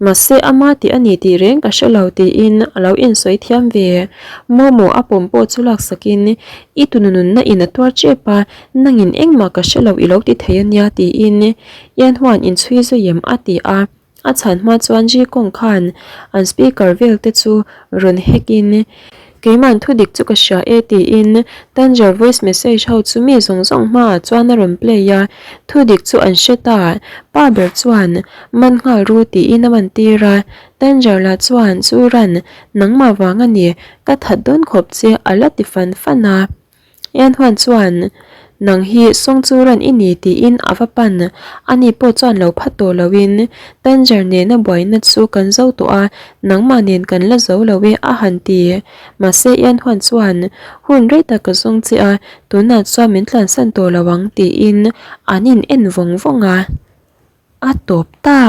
Mahse ama tih a ni tih reng ka hre lo tiin a lo insawi thiam ve. Momo a pawm pawh chu laksakin i tunu nunna in a tuar chep a, nangin engmah ka hre lo i lo ti thei a nia tiin Ian huan inchhui zui em a ti a. A chhan hma chuan Ji Kong khan an speaker vel te chu rawn hack in Keiman thu dik chu ka hria e tiin Tanger voice message ho chu mi zawng zawng hmaah chuan a rawn play a, thu dik chu an hre ta. Pa ber chuan man nghal ru tiin a man tir a, Tanger lah chuan chu ran nangmah vang a ni, ka that dawn khawp che a la ti fan fan a. Ianhuan chuan, Nang hi Sawngchuran i ni tiin a va pan. Ani pawh chuan lo phat tawh loin, Tanger nena buaina chu kan zo tawh a, nangmah nen kan la zo lo e a han ti. Mahse Ianhuan chuan, Hun rei tak ka zawng che a, tunah chuan min tlansan tawh lo ang tiin an in en vawng vawng a. A tawp ta.